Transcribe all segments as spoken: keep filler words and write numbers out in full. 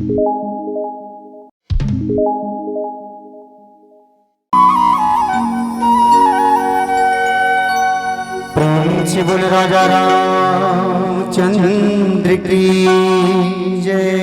प्रेम से बोल राजा रामचंद्र की जय।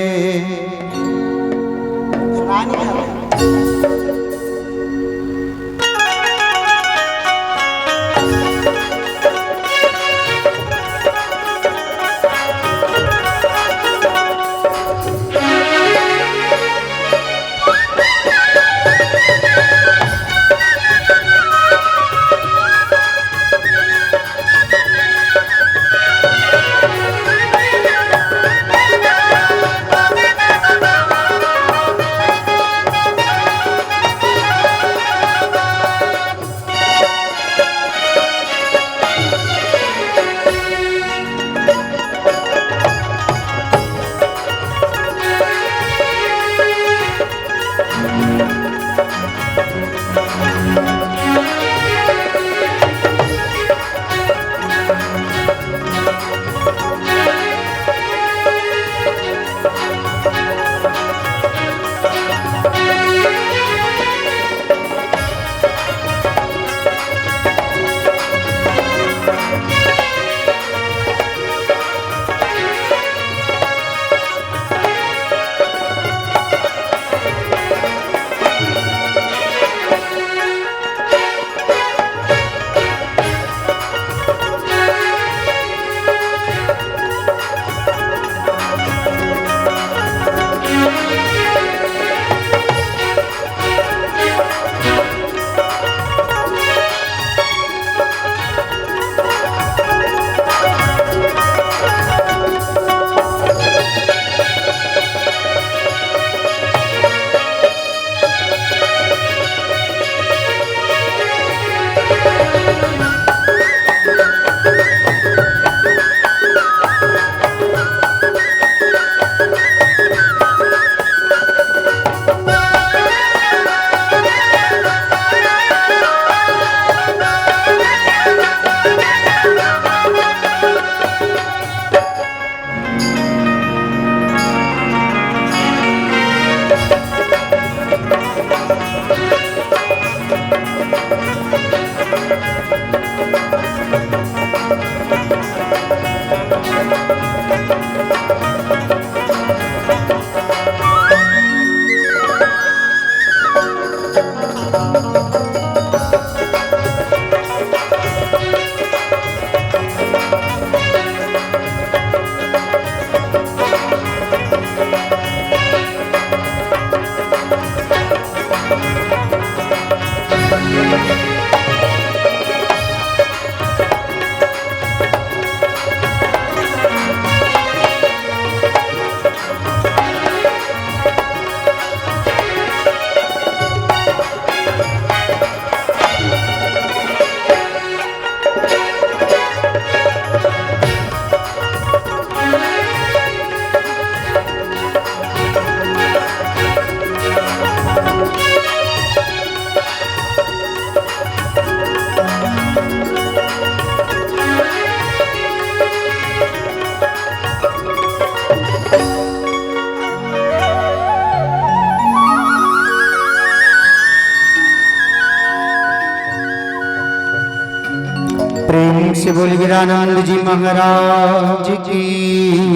प्रेम से बोल गिरानंद जी महाराज की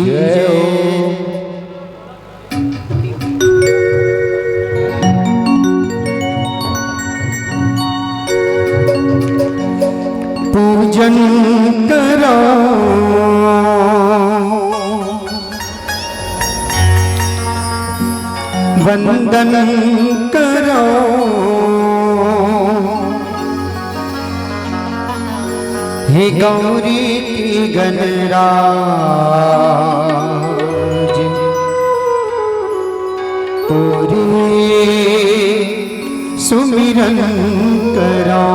जय। पूजन करो, वंदन करो, हे गौरी के गणराज, तोरे सुमिरन करो।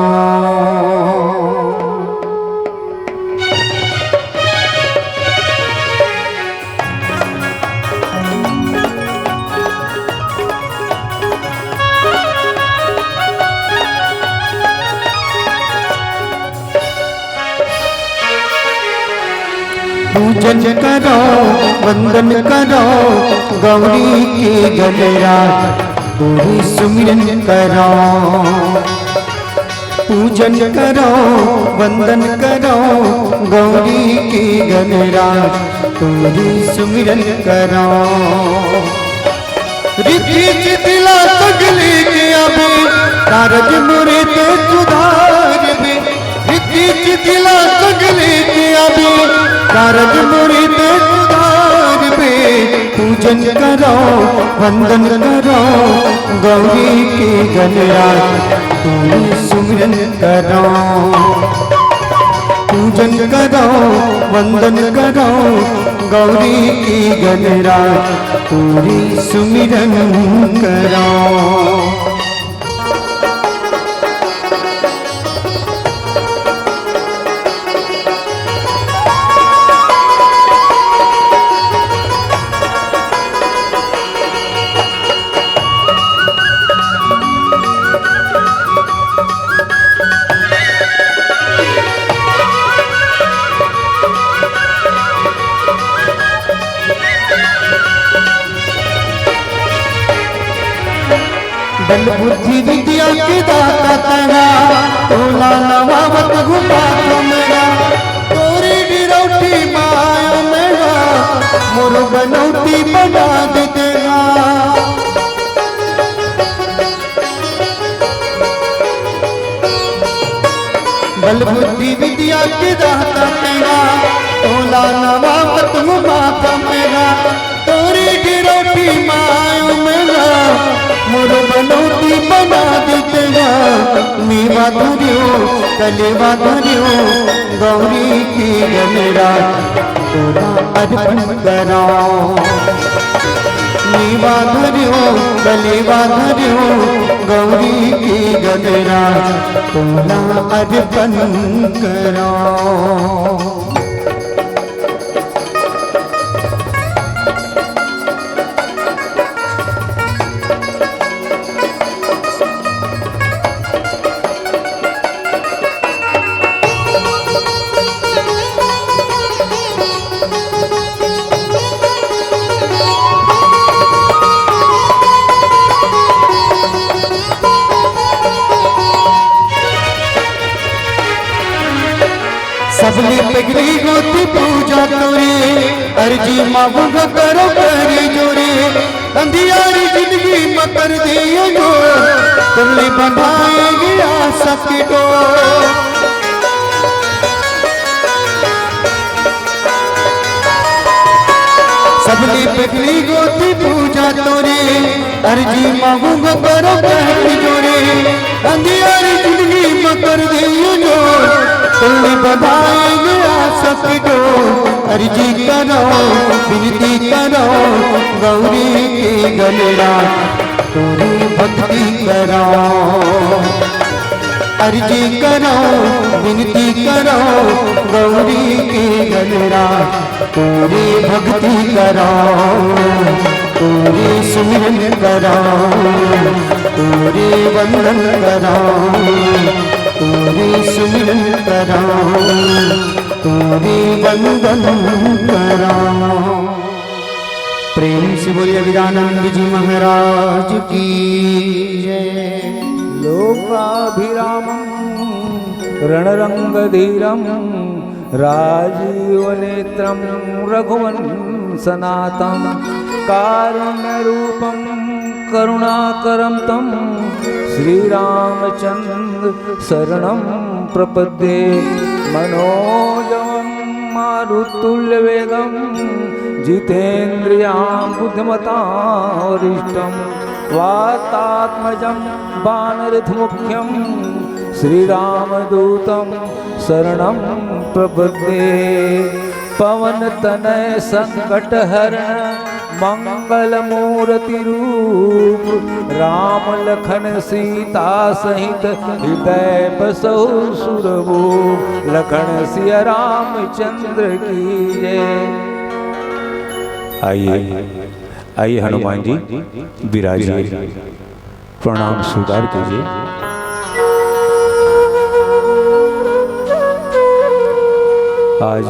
पूज पूजन करो, वंदन करो, गौरी के गणराज, तोरे सुमिरन करो। पूजन करो, वंदन करो, गौरी के गणराज, तोरे सुमिरन करो। रिद्धि सिद्धि ला सगले के आबे, कारज मोरे ते सुधारबे। रिद्धि सिद्धि ला सगले के आबे, कारज मोरे ते सुधारबे। पूजन करो, वंदन करो, गौरी के गणराज, तोरे सुमिरन करो। पूजन करो, वंदन करो, गौरी के गणराज, तोरे सुमिरन करो। बल बुद्धि विद्या के दाता तैं हा, तोला नवावत हूँ माथ मेरा। तोरी डिरौठी माया मेरा, मोर बनौटी बना दे तेरा। बल बुद्धि विद्या के दाता तैं हा, तोला नवावत हूँ माथ मेरा। तोरी डिरौठी माया मेरा, मोर बनौटी बना दे तेरा। मेवा धर्यो, कलेवा धर्यो, गौरी के गणराज, तोला अर्पण करो। मेवा धर्यो, कलेवा धर्यो, गौरी के गणराज, तोला अर्पण करो। सबले पहली गोती पूजा तोरे, अर्जी मांगूंगा करो करी जोरे। अंधियारी जिंदगी में कर दियो जो, तुमने बंधाएगी आशा की डोर। सबले पहली गोती पूजा तोरे, अर्जी मांगूंगा करो करी जोरे। अंधियारी जिंदगी में कर दियो जो, तुमने बंधाएगी आशा की डोर। अर्जी करो, विनती करो, गौरी के गणराज, तोरी भक्ति करो। अर्जी करो, विनती करो, गौरी के गणराज, तोरी भक्ति करो, तोरी सुमिरन करो, तोरी वंदन करो, तोरी सुमिरन करो, तोरी वंदन करो। प्रेम से बोलिए गजानंद जी महाराज की जय। लोकाभिरामं रणरंगधीरं राजीवनेत्रं रघुवंशनाथं कारुण्यरूपं करुणाकरं तं श्रीरामचंद्र शरणं प्रपद्ये। मनोजवं मारुतुल्यवेगं जितेन्द्रियां बुद्धिमतां वरिष्ठं वातात्मजं वानरथमुख्यं श्रीरामदूतं शरणं प्रपद्ये। पवन तनय संकट हरण मंगल मूरति रूप, राम लखन सीता सहित हृदय बसहु सुरभूप। लखन सिया रामचंद्र की जय। आइए, आइए हनुमान जी, विराजिए, प्रणाम स्वीकार कीजिए। आज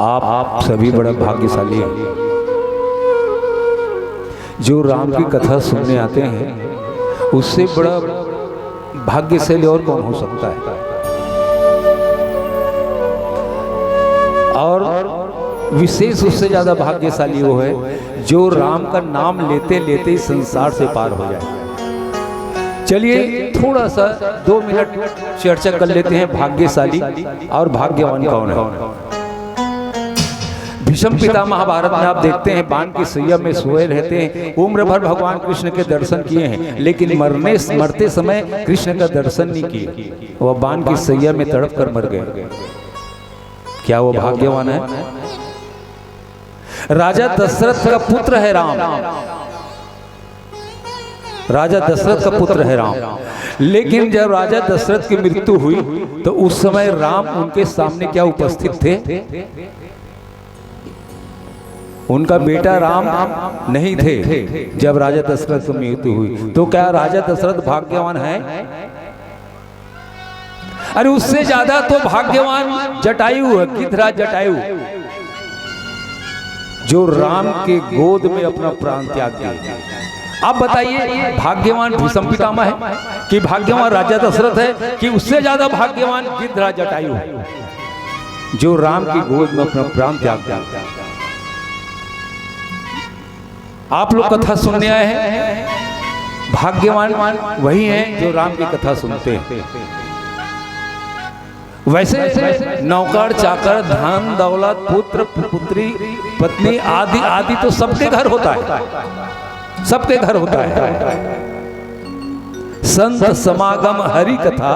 आप, आप सभी बड़ा भाग्यशाली हैं। जो राम की कथा सुनने आते हैं, उससे बड़ा भाग्यशाली और कौन हो सकता है? और विशेष उससे ज्यादा भाग्यशाली वो है, जो राम का नाम लेते लेते इस संसार से पार हो जाए। चलिए, थोड़ा सा दो मिनट चर्चा कर लेते हैं, भाग्यशाली और भाग्यवान कौन है। भीष्म पिता महाभारत में आप देखते हैं, बाण की सैया में सोए रहते हैं, उम्र भर भगवान कृष्ण के दर्शन किए हैं, लेकिन मरने, मरते समय कृष्ण का दर्शन नहीं किए। वह बाण की सैया में तड़प कर मर गए। क्या वो भाग्यवान है? राजा दशरथ का पुत्र है राम, राजा दशरथ का पुत्र है राम। लेकिन जब राजा दशरथ की मृत्यु हुई, तो उस समय राम उनके सामने क्या उपस्थित थे? उनका बेटा राम नहीं थे। जब राजा दशरथ की मृत्यु हुई, तो क्या राजा दशरथ भाग्यवान है? अरे, उससे ज्यादा तो भाग्यवान जटायु है, गिद्धराज जटायु, जो राम के गोद में अपना प्राण त्याग दिया। आप बताइए, भाग्यवान भीष्म पितामह है कि भाग्यवान राजा दशरथ है कि उससे ज्यादा भाग्यवान गिद्धराज जटायु है, जो राम की गोद में अपना प्राण त्याग दिया? आप लोग कथा सुनने आए हैं, भाग्यवान वही हैं जो राम की कथा सुनते हैं। वैसे नौकर, चाकर, धन, दौलत, पुत्र, पुत्री, पत्नी आदि, आदि तो सबके घर होता है, सबके घर होता है। संत समागम हरि कथा,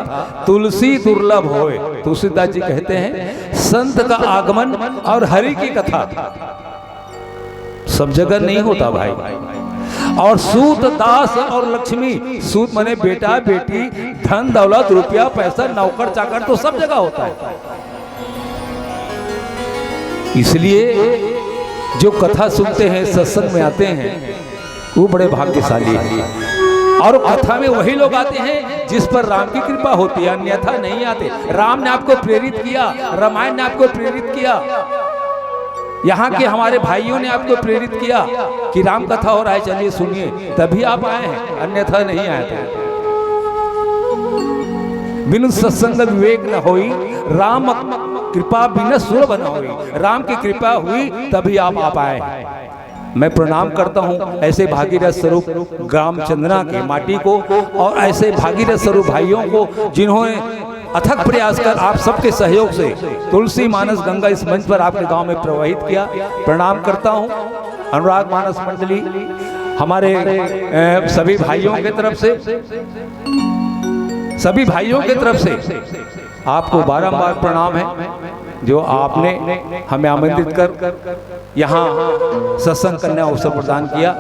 तुलसी दुर्लभ होय। तुलसीदास जी कहते हैं, संत का आगमन और हरि की कथा सब जगह नहीं होता भाई। और सूत, दास और लक्ष्मी, सूत माने बेटा, बेटी, धन, दौलत, रुपया, पैसा, नौकर, चाकर तो सब जगह होता है। इसलिए जो कथा सुनते हैं, सत्संग में आते हैं, वो बड़े भाग्यशाली हैं। और कथा में वही लोग आते हैं जिस पर राम की कृपा होती है, अन्यथा नहीं आते। राम ने आपको प्रेरित किया, रामायण ने आपको प्रेरित किया, यहाँ के हमारे भाइयों ने आपको प्रेरित किया कि राम कथा हो रहा है, चलिए सुनिए, तभी आप आए हैं, अन्यथा नहीं आए थे। बिनु सत्संग विवेक न होई, राम कृपा बिनु सुलभ न होई। राम की कृपा हुई तभी आप आ पाए। मैं प्रणाम करता हूं ऐसे भागीरथ स्वरूप ग्राम चंदना के माटी को और ऐसे भागीरथ स्वरूप भाइयों को, जिन्होंने अथक प्रयास कर आप सबके सहयोग से तुलसी मानस गंगा इस मंच पर आपके गांव में प्रवाहित किया। प्रणाम करता हूं अनुराग मानस मंडली, हमारे, अ, सभी भाइयों के तरफ से, सभी भाइयों के तरफ से आपको बारंबार प्रणाम है, जो आपने हमें आमंत्रित कर यहाँ सत्संग करने का अवसर प्रदान किया।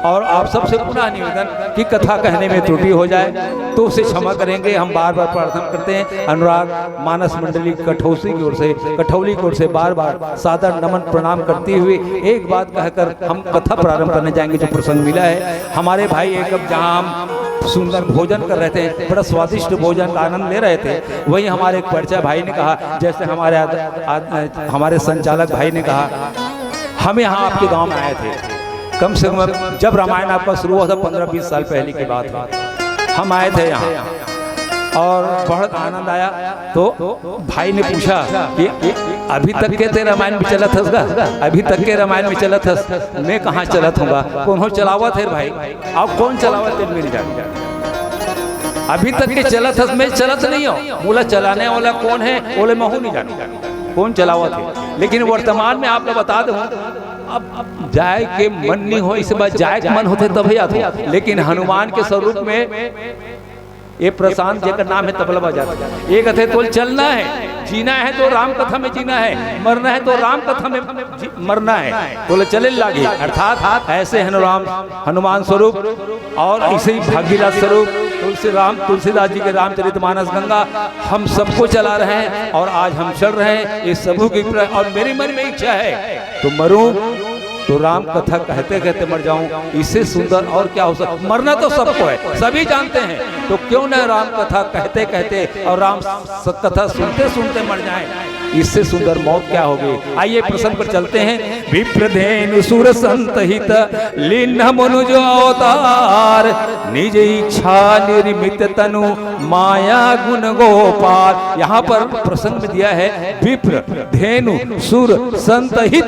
और आप सबसे पुनः निवेदन कि कथा कहने में त्रुटि हो जाए तो उसे क्षमा करेंगे। हम बार बार प्रार्थना करते हैं, अनुराग मानस मंडली कठौसी की ओर से, कठौली की ओर से बार बार सादर नमन प्रणाम करते हुए एक बात कहकर हम कथा प्रारंभ करने जाएंगे। जो प्रसंग मिला है हमारे भाई, एक अब जहाँ हम सुंदर भोजन कर रहे थे, बड़ा स्वादिष्ट भोजन का आनंद ले रहे थे, वहीं हमारे एक परिचय भाई ने कहा, जैसे हमारे आद, आद, हमारे संचालक भाई ने कहा, हम यहाँ आपके गांव में आए थे, कम से कम जब रामायण आपका शुरू हुआ था, पंद्रह बीस साल पहले की बात है, हम आए थे यहाँ और बहुत आनंद आया। तो भाई ने पूछा कि अभी तक के ते रामायण में चलत हस गा, अभी तक के रामायण में चलत हस, मैं कहाँ चलत हूँ गा, कौन हो चलावत है भाई, अब कौन चलावत है मेरी जान, अभी तक के चलत हस, मैं चलत नहीं हो, बोला चलाने वाला कौन है, बोले महू नहीं जानू कौन चलावत है। लेकिन वर्तमान में आप लोग बता दो, अब जाए के मन नहीं हो, इस बार जाए के मन होते तब ही आते, लेकिन हनुमान के स्वरूप में ये प्रशांत जेकर नाम है तबला बजाता, ये कहते तो चलना है, जीना है तो राम कथा में जीना है, मरना है तो राम कथा में जी, मरना है, तो ले चले लागी। अर्थात ऐसे हनुराम, हनुमान स्वरूप और इसे ही भागीरथ स्वरूप तुलसी राम, तुलसीदास जी के रामचरित मानस गंगा हम सबको चला रहे हैं और आज हम चल रहे हैं। ये सबों की प्र-, और मेरे मन में इच्छा है तो मरूं तो राम कथा कहते कहते मर जाऊं, इससे सुंदर और क्या हो सकता? मरना तो सबको है, सभी जानते हैं, तो क्यों ना राम कथा कहते कहते और राम स-, कथा सुनते सुनते मर जाएं। इससे सुंदर मौत क्या होगी? आइए, प्रसंग पर चलते हैं। विप्र धेनु सुर संत हित, लीन्ह मनुज अवतार, निज इच्छा निर्मित तनु माया गुण गो पार। यहाँ पर प्रसंग में दिया है, विप्र, धेनु, सुर, संत, हित।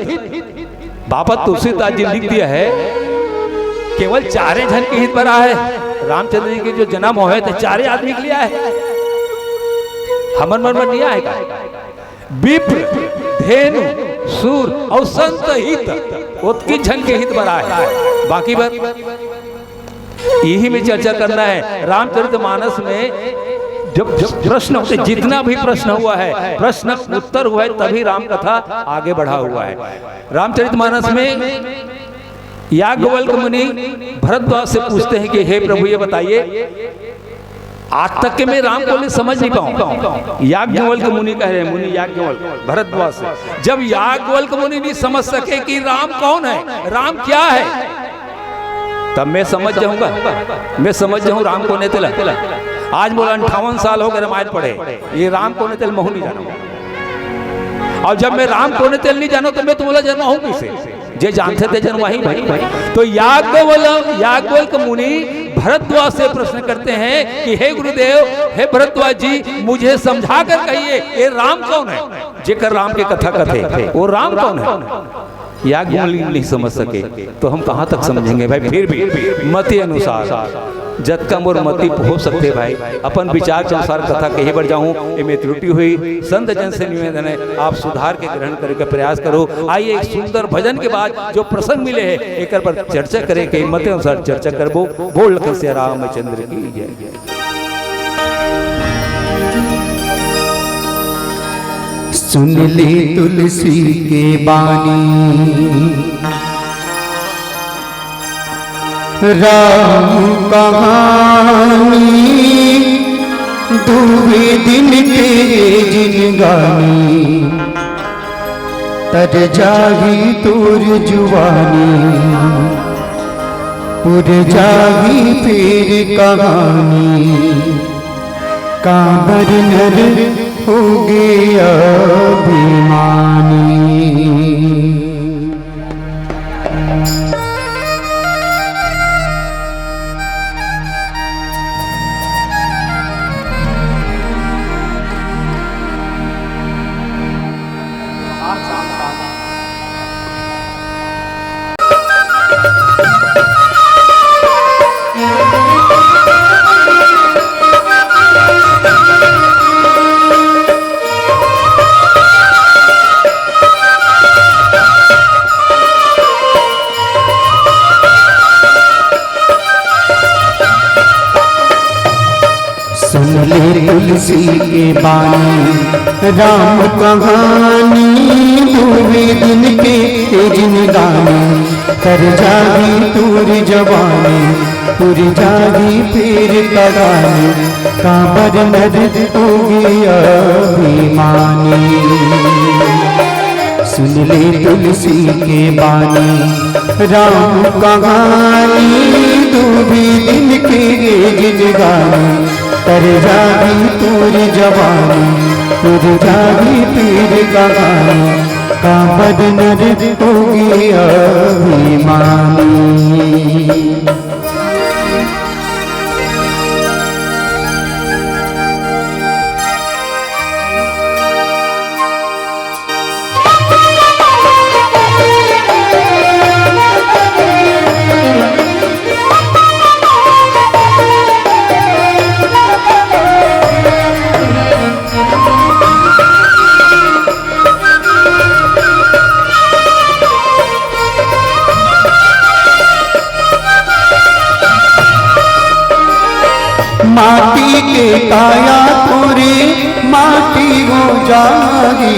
बाबा तुलसीदास जी लिख दिया है, केवल चारे झन के हित बर आए हे। रामचंद्र जी के जो जन्म होय हे, ते चारे आदमी के लिए आए हे। हमर मन बर नहीं आए हे का? विप्र, धेनु, सूर अउ संत हित, ओतकी झन के हित बर आए हे। बाकी बर इही में चर्चा करना है। रामचरितमानस में जब, जब प्रश्न होते, जितना भी प्रश्न हुआ है, प्रश्न उत्तर हुआ है, तभी राम कथा आगे बढ़ा हुआ है। रामचरितमानस में याज्ञवल्क्य मुनि भरद्वाज से पूछते हैं कि हे प्रभु, ये बताइए, आज तक के मैं राम को नहीं समझ नहीं पाऊं। याज्ञवल्क्य मुनि कह रहे हैं, मुनि याज्ञवल्क्य, भरद्वाज से। जब याज्ञवल्क्य मुनि नहीं समझ सके कि राम कौन है, राम क्या है, तब मैं समझ जाऊंगा, मैं समझ जाऊं राम कोन ए तेला। आज मोला अंठावन साल हो गए रामायण पढ़े, ये राम कोन ए तेला महूं नहीं जानूं। अउ जब मैं राम कोन ए तेला नहीं जानूं, तो मैं तो मोला जनवाहूं कइसे? जे जानथे ते जनवाही भाई। तो याज्ञवल्क्य, याज्ञवल्क्य मुनि भरद्वाज से प्रश्न करते हैं कि हे गुरुदेव, हे भरद्वाज जी, मुझे समझा कर कहिए, ये राम कौन है? जेकर राम के कथा कथे, वो राम कौन है? याज्ञवल्क्य नहीं समझ सके, तो हम कहाँ तक समझेंगे भाई? फिर भी मति अनुसार जतका मोर मति हो सकथे भाई, अपन विचार के अनुसार कथा कहे बर जाहूं, एमे त्रुटि होही। संत जन से निवेदन है, आप सुधार के ग्रहण करे के प्रयास करो। आइए, एक सुंदर भजन के बाद जो प्रसंग मिले हे, एकर पर चर्चा करे के मति अनुसार चर्चा करबो। बोल लखन सिया रामचंद्र की जय। सुन ले तुलसी के बानी, राम कहानी, दुवे दिन के जिनगानी, तर जाही तोर जुवानी, पुर जाही फेर कहानी। काबर नर होगे अभिमानी। सुन ले तुलसी के बानी, राम कहानी, दुवे दिन के जिनगानी, तर जाही तोर जवानी, पुर जाही फेर कहानी, काबर नर होगे अभिमानी। सुन ले तुलसी के बानी, राम कहानी, दुवे दिन के जिनगानी, तर जाही तोर जवानी, पुर जाही फेर कहानी, काबर नर होगे अभिमानी। माटी के काया तोरे माटी हो जाही,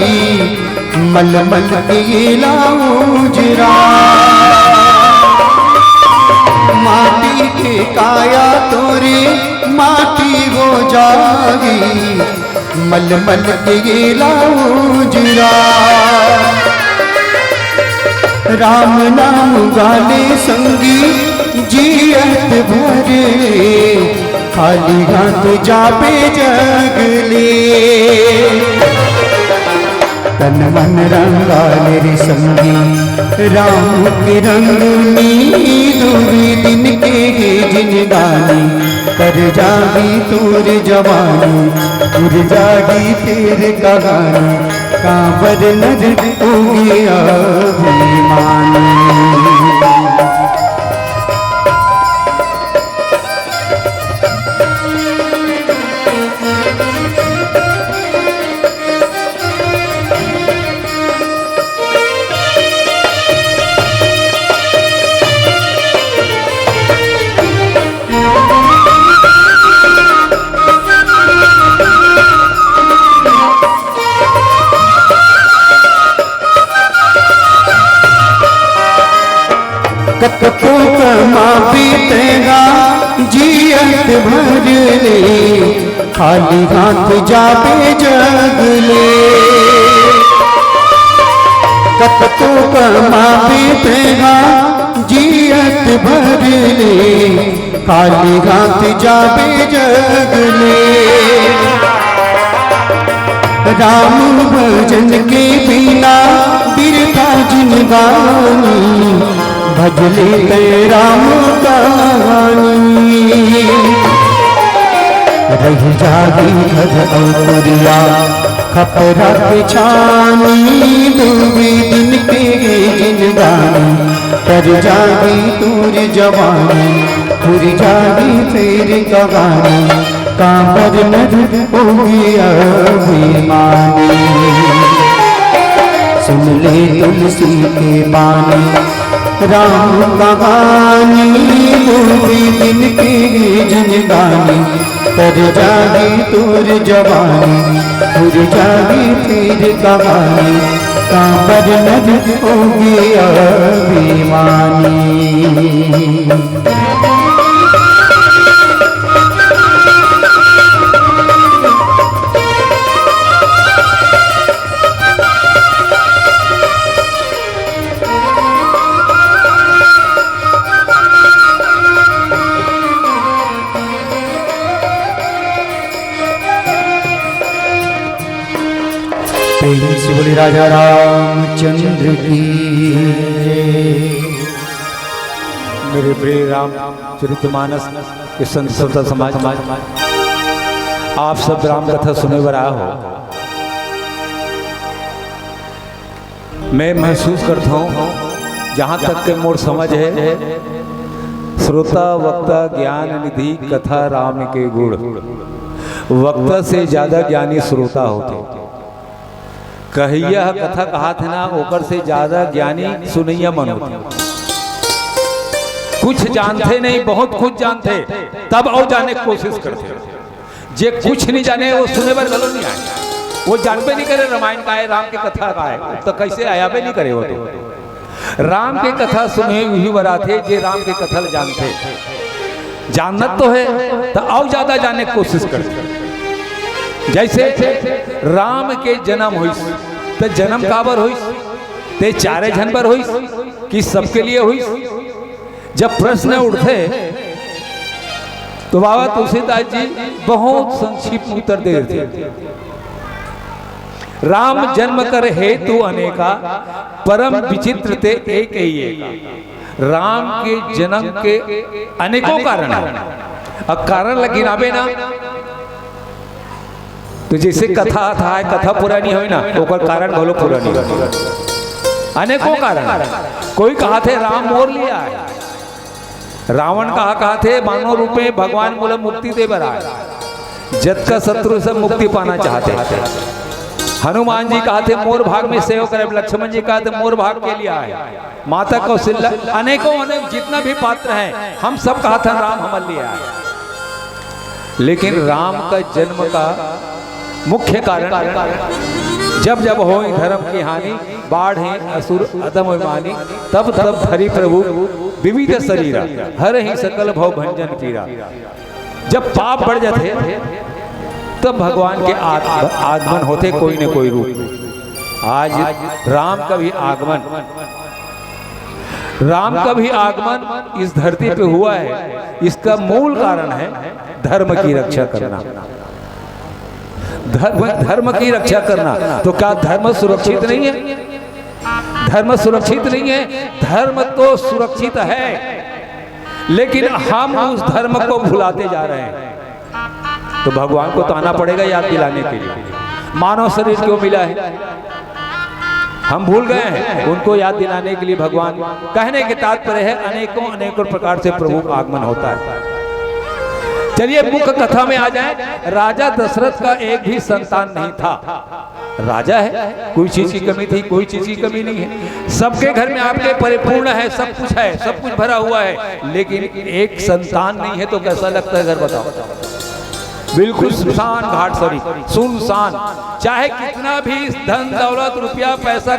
मलमल के एला उजरा। माटी के काया तोरे माटी हो जाही, मलमल के एला उजरा। राम नाम गाले संगी जियत भर, खाली हाथ जाबे जग ले। तन मन रंगाले रे संगी, राम के रंग में दुई दिन के जिनगानी। कर जागी तोर जवानी, उड़ जागी तेर कहानी, कांवर नर उगे अभिमानी। कतको कमा बीतेगा जियत भर ले, खाली हाथ जाबे जग ले। कतको कमा बीतेगा जियत भर ले, खाली हाथ जाबे जग ले। राम भजन के बिना बिरथा जिनगानी, भजले तै राम कहानी। रह जाही घर अउ कुरिया, खपरा के छानी, दुई दिन के जिनगानी। कर जाही तोर जवानी, उड़ जाही तेर कहानी, कांवर नर उगे अभिमानी। सुन ले तुलसी के बानी, राम कहानी, दुई दिन के जिनगानी। तर जाही तोर जवानी, उड़ जाही तेर कहानी, कांवर नर उगे अभिमानी। प्रेम से बोले राजा रामचंद्र की। मेरे प्रिय रामचरितमानस के संत श्रोता समाज, आप सब राम कथा सुने बर आए हो। मैं महसूस करता हूँ, जहाँ तक के मोर समझ है, श्रोता वक्ता ज्ञान निधि कथा राम के गुण। वक्ता से ज्यादा ज्ञानी श्रोता होथे। कहइया ह कथा कहाथे ना, ओकर से ज्यादा ज्ञानी सुनइया मन होथे। कुछ जानथे नहीं, बहुत कुछ जानथे, तब अउ जाने के कोशिश करथे। जे कुछ नहीं जाने, वो सुने बर घलो नहीं आए, वो जानबे नहीं करे रामायण का है, राम के कथा का है, तो कैसे आयाबे नहीं करे वो तो। राम के कथा सुने उही बर आथे, जे राम के कथा ल जानथे। जानत तो है, त अउ ज्यादा जाने के कोशिश करथे। जैसे राम के जन्म होइस, त जन्म काबर होइस? ते चारे झन बर होइस कि सबके लिए होइस? जब प्रश्न उठथे, तो बाबा तुलसीदास जी बहुत संक्षिप्त उत्तर दे देथे। राम जन्म कर हेतु अनेका, परम विचित्र ते एक ही एका। राम के जन्म के अनेकों कारण है। अब कारण ल गिनाबे ना, तो जैसे कथा था, कथा पूरा नहीं होय ना, ओकर कारण घलो पूरा नहीं होय। अनेकों कारण। कोई कहाथे राम मोर लिए आए, रावण कहा, कहाथे मानव रूप में भगवान मोला मुक्ति दे बर आए। जतका शत्रु से मुक्ति पाना चाहथे। हनुमान जी कहाथे मोर भाग में सेवा करे, लक्ष्मण जी कहाथे मोर भाग के लिए आए। माता कौशल्या, अनेकों, अनेक जितना भी पात्र हैं, हम सब कहाथन राम हमर लिए आए। लेकिन राम का जन्म का मुख्य कारण, जब जब होई धर्म की हानि, बाढ़ ही असुर अधम अभिमानी, तब तब धरी प्रभु विविध शरीरा, हरहि सकल भव भंजन पीरा। जब पाप बढ़ जाथे, तब भगवान के आग-, आगमन होथे कोई न कोई रूप में। आज राम का भी आगमन, राम का भी आगमन इस धरती पे हुआ है। इसका मूल कारण है धर्म की रक्षा करना। धर्म, धर्म की रक्षा करना, तो क्या धर्म सुरक्षित नहीं है? धर्म सुरक्षित नहीं है? धर्म तो सुरक्षित है, लेकिन हम उस धर्म को भुलाते जा रहे हैं। तो भगवान को तो आना पड़ेगा याद दिलाने के लिए। मानव शरीर क्यों मिला है, हम भूल गए हैं। उनको याद दिलाने के लिए भगवान, कहने के तात्पर्य है, अनेकों अनेकों प्रकार से प्रभु का आगमन होता है। चलिए, मुख्य कथा में आ जाए। राजा दशरथ का एक भी संतान नहीं था। राजा है, कोई चीज की कमी थी? कोई चीज की कमी नहीं है। सबके घर में आपके परिपूर्ण है, सब कुछ है, सब कुछ भरा हुआ है, लेकिन एक संतान नहीं है। तो कैसा लगता है घर, बताओ? बिल्कुल सुनसान घाट सरी, सुनसान। चाहे कितना भी धन दौलत, रुपया पैसा,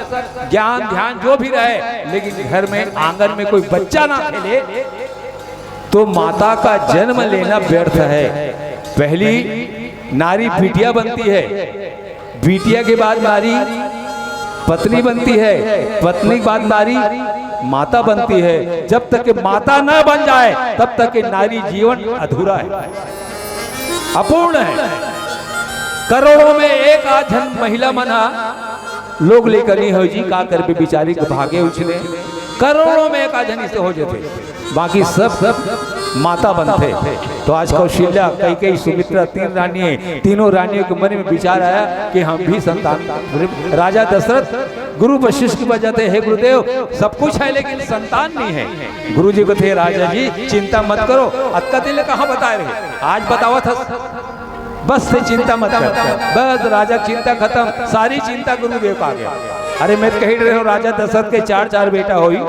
ज्ञान ध्यान जो भी रहे, लेकिन घर में, आंगन में कोई बच्चा ना खेले, तो माता का जन्म लेना व्यर्थ है। पहली नारी बिटिया बनती है, बिटिया के बाद नारी पत्नी बनती है, पत्नी के बाद नारी माता बनती है। जब तक कि माता न बन जाए, तब तक कि नारी जीवन अधूरा है, अपूर्ण है। करोड़ों में एक आध झन महिला मन ह लोग लेकर नहीं हो जी, का करबे, बिचारी के भागे उछले। करोड़ों में एक आध झन इसे हो जाते, बाकी सब, सब माता बनते। तो आज कौशल्या, कैकेयी, सुमित्रा, तीन रानी है, तीनों रानियों के मन में विचार आया कि हम भी संतान। राजा दशरथ गुरु वशिष्ठ की वजह से, हे गुरुदेव, सब कुछ है लेकिन संतान नहीं है। गुरु जी को थे, राजा जी, चिंता मत करो। अतका दिन ले कहाँ बताए रहे, आज बतावा था। बस से चिंता मत कर। बस राजा की चिंता खत्म, सारी चिंता गुरुदेव का आ गया। अरे, मैं तो कही रहे हूँ, राजा दशरथ के चार चार बेटा होई,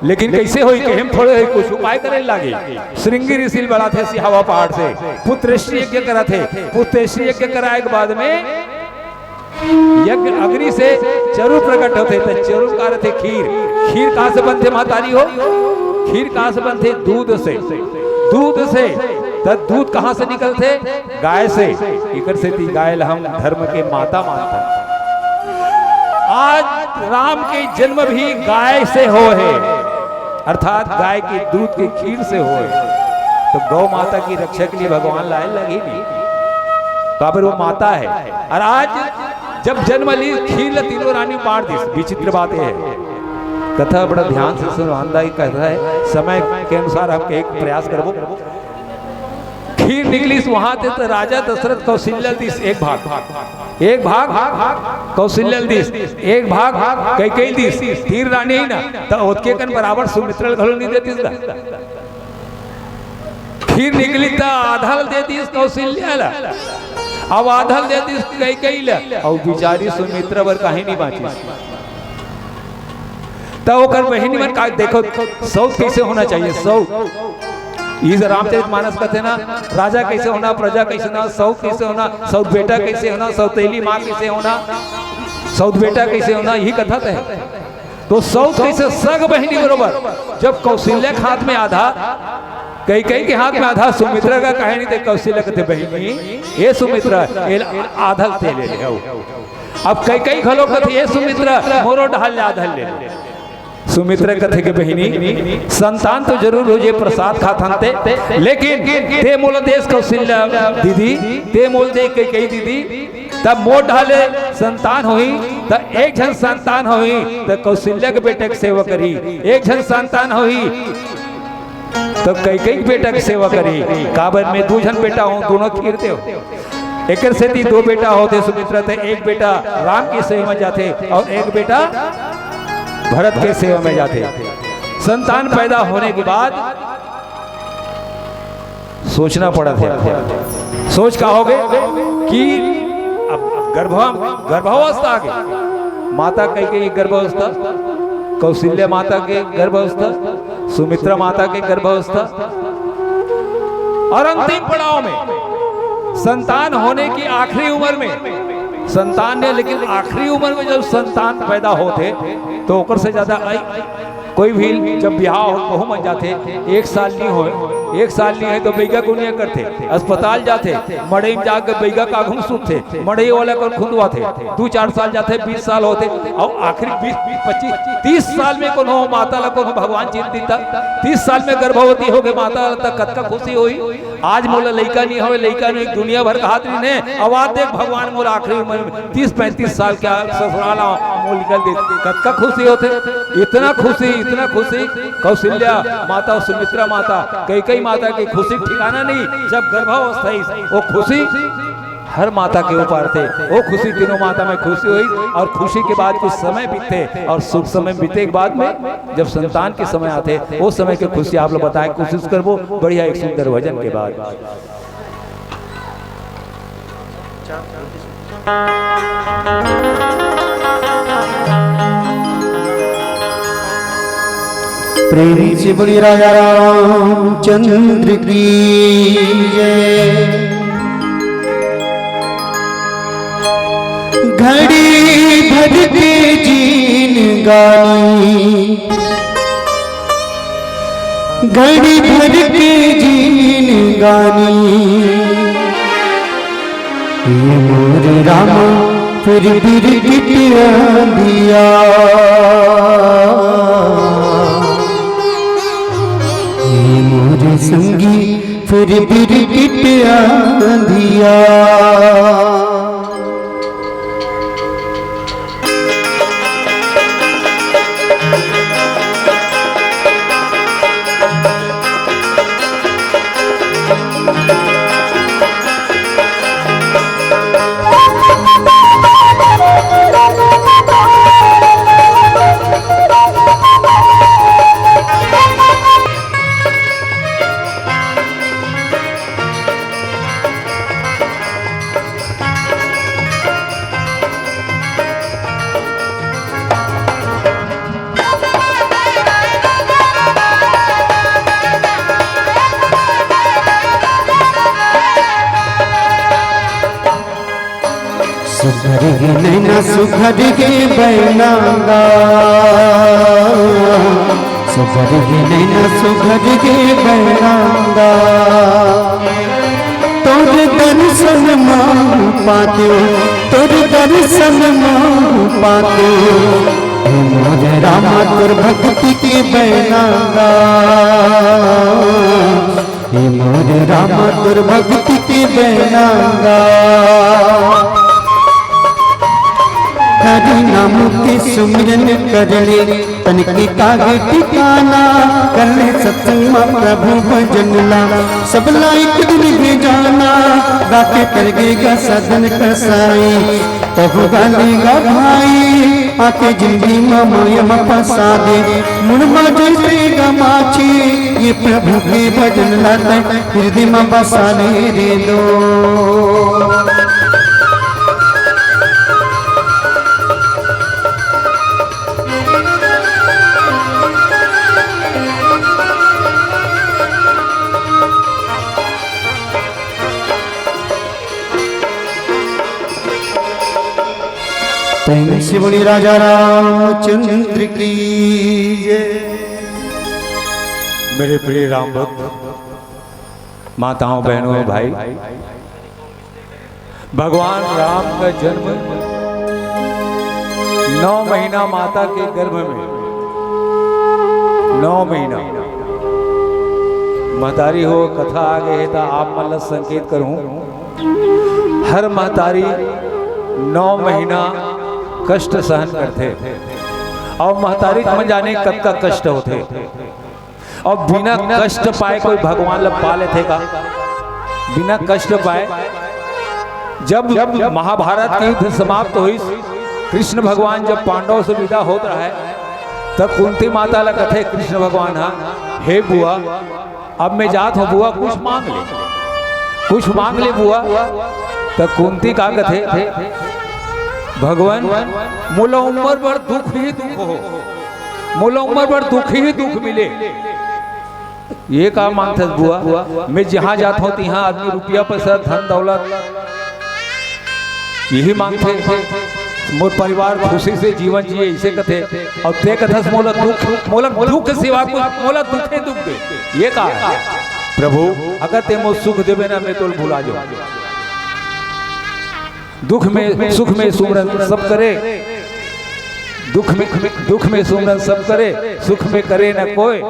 लेकिन कैसे होई, कहे में थोड़े होई, कुछ उपाय करे लागे। श्रृंगी ऋषि बड़ा थे सिहावा पहाड़ से, पुत्रेष्टि यज्ञ करा थे। पुत्रेष्टि यज्ञ कराए के बाद में यज्ञ अग्नि से चरु प्रकट होते, तो चरु का रथे खीर। खीर कहाँ से बनते महतारी हो? खीर कहाँ से बनते? दूध से। दूध से। तो दूध कहाँ से निकलते? गाय से। इकर सेती गाय ल हम धर्म के माता मानथन। आज राम के जन्म भी गाय से हो है, अर्थात गाय के दूध के खीर से हो है। तो गौ माता की रक्षा के लिए भगवान लाए लगी नहीं, काबर वो माता है। और आज जब जन्म ली, खीर ल तीनों रानी बांट दिस। विचित्र बात यह है, कथा बड़ा ध्यान से सुनो, अंदाई कथा है, समय के अनुसार हम एक प्रयास करबो। खीर निकलिस वहां ते, तो राजा दशरथ कौशल्या दिस एक भाग, एक भाग कौशल्या दिस, एक भाग कैकेयी दिस। तीन रानी है ना, तो ओतके कन बराबर सुमित्रा ल घलो नहीं देतिस गा। खीर निकली त आधा ल दे दिस कौशल्या ल, अब आधा ल दे दिस कैकेयी ल, अउ बिचारी सुमित्रा बर काहीं नहीं बांचिस। त ओकर बहिनी मन का, देखो, सौत कैसे होना चाहिए, सौत। इस रामचरित मानस कथे ना, राजा कैसे होना, प्रजा कैसे होना, सौत कैसे होना, सौत बेटा कैसे होना, सौतेली माँ कैसे होना, सौत बेटा कैसे होना, यही कथा त है। तो सौत कैसे, सग बहिनी बरोबर, जब कौशल्या के हाथ में आधा, कैकेयी के हाथ में आधा, सुमित्रा का काहे नहीं दे? कौशल्या कथे, बहिनी, ए सुमित्रा, ए आधा ते ले ले, आओ। अब कैकेयी घलो कथे, ए सुमित्रा, मोरो डहार ले आधा ले ले। सुमित्रा कथे के, बहिनी, संतान तो जरूर हो जे, प्रसाद खाथन ते, लेकिन ते मोला देस कौशल्या दीदी, ते मोला दे कैकेयी दीदी, तब मोर डहार ले संतान होही, त एक झन संतान होही, त कौशल्या के बेटा के सेवा करही। एक झन संतान होही, त कैकेयी के बेटा के सेवा करही। काबर, मैं दू झन बेटा हूँ, दोनों खीर देव। एकर सेती दो बेटा होथे सुमित्रा, त एक बेटा राम के सेवा में जाथे अउ एक बेटा भरत के सेवा में जाथे। संतान पैदा होने के बाद सोचना पड़त हे। सोच का होगे कि अब गर्भ, गर्भावस्था आगे, माता कैकेयी गर्भावस्था, कौशल्या माता के गर्भावस्था, सुमित्रा माता के गर्भावस्था, और अंतिम पड़ाव में संतान होने की आखिरी उम्र में, संतान ने, लेकिन आखिरी उम्र में जब संतान पैदा होथे, तो ओकर से ज्यादा आई कोई भी जब बिहाव हो, बहू मन जाथे, एक साल नहीं होय, एक साल नहीं होय तो बइगा गुनिया करथे, अस्पताल जाथे, मड़ई में जाके बइगा का आघू सुतथे, मड़ई वाला कोन खुंदवाथे, दू चार साल जाथे, बीस साल होथे, अउ आखिरी बीस, बीस, पच्चीस, तीस साल में कोनो माता ला कोनो भगवान चिन्ह दिता, तीस साल में गर्भवती होके माता ला त कतका खुशी होही। आज मोला लइका नहीं होय, लइका नहीं, दुनिया भर कहात रहिन हे, अब आज देख भगवान मोला आखिरी उम्र में तीस पैंतीस साल के ससुराल आ, मोला निकल दे, कतका खुशी होथे, इतना खुशी, इतना खुशी। कौशल्या माता, सुमित्रा माता, कैकई माता के खुशी ठिकाना नहीं, जब गर्भावस्था ही वो खुशी हर माता के ऊपर थे, वो खुशी तीनों माता में खुशी होइस। और खुशी के बाद कुछ समय बीतथे और शुभ समय बीते के बाद में जब संतान के समय आथे, वो समय के खुशी आप लोग बताए कोशिश करबो। बढ़िया एक सुंदर भजन के बाद। प्रेम से बोलिए राजा रामचंद्र की जय। घड़ी भर के जीन गानी, घड़ी भर के जीन गानी, ये मोर रामा फिर बिरकिट आंधिया, ये मोर संगी फिर बिरकिट आंधिया। सुघर गे नैना सुघर गे बैनांगा, सुघर गे नैना सुघर गे बैनांगा। तोर दर्शन मा पातेव, तोर दर्शन मा पातेव, हे मोर रामा तोर भक्ति के बैनांगा। हे मोर रामा तोर भक्ति के बैनांगा। हरि नाम के सुमिरन करले, तन के कागे ठिकाना, करले सत्संग मा प्रभु भजन ला, सबला एक दिन भी जाना, गाके करगे गा साधन कसाई। तब गाने गा भाई, आके जिंदगी मा माया मा फंसा दे, मुड़ मा जइसे गा माछी, ये प्रभु के भजन ला तैं हृदय मा बसा ले रे दो। प्रेम से बोलिए राजा रामचंद्र की जय। मेरे प्रिय राम भक्त, माताओं, बहनों, भाई, भगवान राम का जन्म नौ महीना माता के गर्भ में, नौ महीना महतारी हो, कथा आगे हे त आप मन ला संकेत करूं। हर महतारी नौ महीना कष्ट सहन करथे, अउ महतारी मन जाने कतका कष्ट होथे। अउ बिना कष्ट पाए कोई भगवान ला पा लेथे का? बिना कष्ट पाए। जब, जब महाभारत के युद्ध समाप्त होइस, कृष्ण भगवान जब पांडव से विदा होत रहे, तब कुंती माता ला कथे कृष्ण भगवान हा, "हे बुआ, अब मैं जात हूँ बुआ, कुछ मांग ले, कुछ मांग ले बुआ।" त कुंती का कथे, "भगवान, मोला उम्र भर दुख ही दुख हो, मोला उम्र भर दुख ही दुख मिले।" ये का मांगथस बुआ? मैं जहाँ जात हूँ तिहाँ आदमी रुपया पैसा, धन दौलत यही मांगथे। मोर परिवार खुशी से जीवन जिए, इसे कथे। अउ ते कथस मोला दुख, मोला दुख सिवा कुछ, मोला दुखे दुख दे। ये का है? प्रभु, अगर ते मोर सुख देबे ना, मैं तोल भुला जाऊं। दुख में सुख में सुमरन सब करे, दुख में दुख में सुमरन सब करे, सुख में करे न कोई।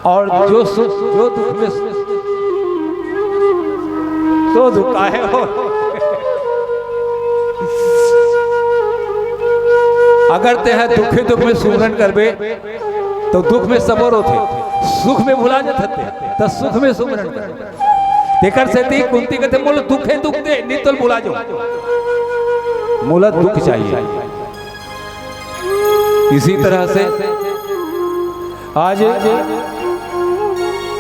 और जो सुख, जो दुख में सु-, तो दुख काहे हो? अगर ते ह दुखे दुख में सुमरन करबे, तो दुख में सबर होथे, सुख में भुला जाथे, त सुख में सुमरन करबे। तेकर सेती कुंती कथे, "मोला दुखे दुख दे, नी तोल भुला जाऊं।" मोला दुख चाहिए। इसी तरह से आज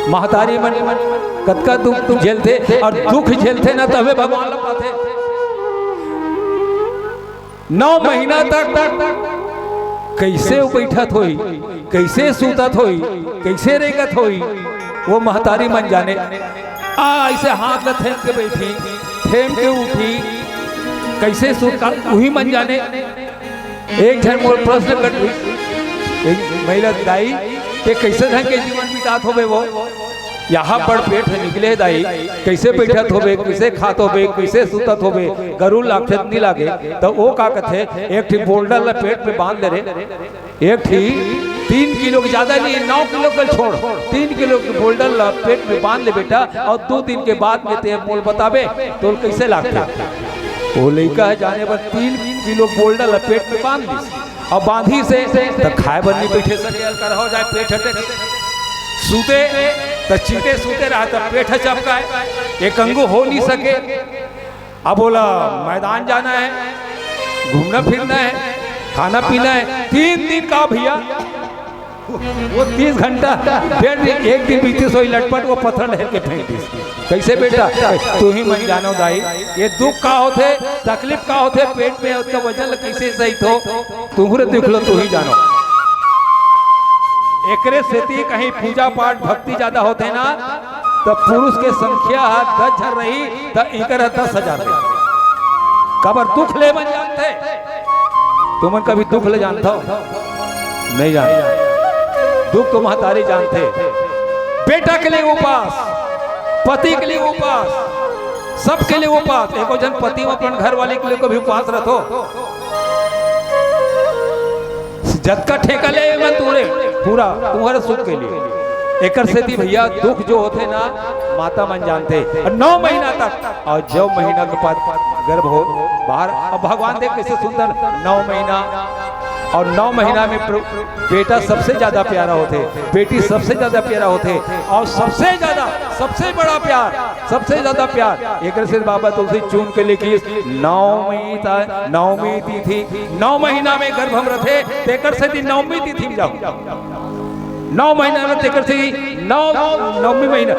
महतारी मन कतका दुख झेलथे, और दुख झेलथे ना, तभे भगवान ला पाथे। नौ महीना तक कैसे वो बैठत होही, कैसे सूतत होही, कैसे रेंगत होही, वो महतारी मन जाने। आ, ऐसे हाथ ला थेम के बैठी, थेम के उठी, कैसे सूत का, उही मन जाने। एक झन मोर प्रश्न कर, एक महिला, "दाई, ते कैसे ढंग के जीवन बितात होबे वो? यहाँ पर पेट ह निकले हे दाई, कैसे बैठत होबे, कैसे खात होबे, कैसे सुतत होबे, गरू लागथे त नी लागे?" त वो का कथे, "एक ठी बोल्डर ला पेट में बांध ले रे, एक ठी तीन किलो के, ज्यादा नहीं, नौ किलो के छोड़, तीन किलो के बोल्डर ला पेट में बांध ले बेटा, और दो दिन के बाद में ते मोल बताबे, तोल कैसे लागथे।" वो लइका ह जाने बर तीन किलो बोल्डर ला पेट में बांध लिस। अब बांधी से त खाए बर नहीं बैठे सके, हल्का हो जाए, पेट हटे। सूते त चिते सूते रहा, त पेट ह चपकाए, एक अंगू हो नहीं सके। अब बोला, मैदान जाना है, घूमना फिरना है, खाना पीना है, तीन दिन का भैया, वो तीस घंटा, डेढ़ दिन, एक दिन बीतीस होई लटपट, वो पत्थर ढेर के फेंक दिस। कैसे बेटा? तू ही मन जानो दाई, ये दुख का होथे, तकलीफ का होथे, पेट में उसका वजन ल कैसे सही थो, तुहरे देख लो, तू ही जानो। एकरे सेती कहीं पूजा पाठ भक्ति ज्यादा होथे ना, त पुरुष के संख्या ह दस झन रही, त इकर ह दस हजार रही। काबर दुख ले मन जानथे? तुमन कभी दुख ले जानथव? नहीं जानथव। दुख तो महतारी जानथे। बेटा के लिए उपास, पति के लिए उपास, सबके लिए उपास। एको झन पति अपन घर वाली के लिए कभी उपास रथो? जतका ठेका ले मन तुहरे, पूरा तुम्हारे सुख के लिए। एकर सेती भैया, दुख जो होथे ना, माता मन जानथे। और नौ महीना तक, और जब महीना के बाद गर्भ हो, बाहर, अब भगवान देख कैसे सुंदर, नौ महीना, और नौ महीना में प्र-, बेटा सबसे ज्यादा प्यारा होथे, बेटी सबसे ज्यादा प्यारा होथे, और सबसे ज्यादा, सबसे बड़ा प्यार, सबसे ज्यादा प्यार। एकर से बाबा तुलसी चुन के लिखिस, नवमी ता-, नवमी तिथि, नौ महीना में गर्भ में रथे, तेकर सेती नवमी तिथि में जाहू। नौ महीना में तेकर सेती नौ, नवमी महीना,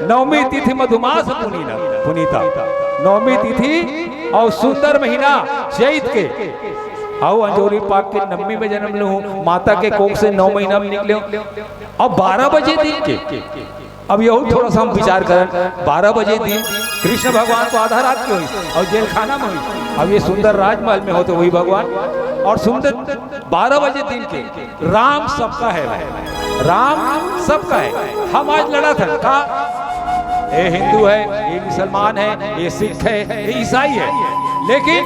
नवमी तिथि मधुमास पुनीना, पुनीता। नवमी तिथि और सुंदर महीना चैत के, अउ अंजोरी पाख के नवमी में जन्म लेहूं, माता के कोख से नौ महीना में निकलेहूं, और बारह बजे दिन के, अब यहू थोड़ा सा हम विचार करन, बारह बजे दिन कृष्ण भगवान तो आधा रात के होइस और जेलखाना में होइस। अब ये सुंदर राजमहल में होते वही भगवान, और सुंदर बारह बजे दिन के राम सबका है भाई, राम सबका है। हम आज लड़त हन का, ये हिंदू है, ये मुसलमान है, ये सिख है, ये ईसाई है, लेकिन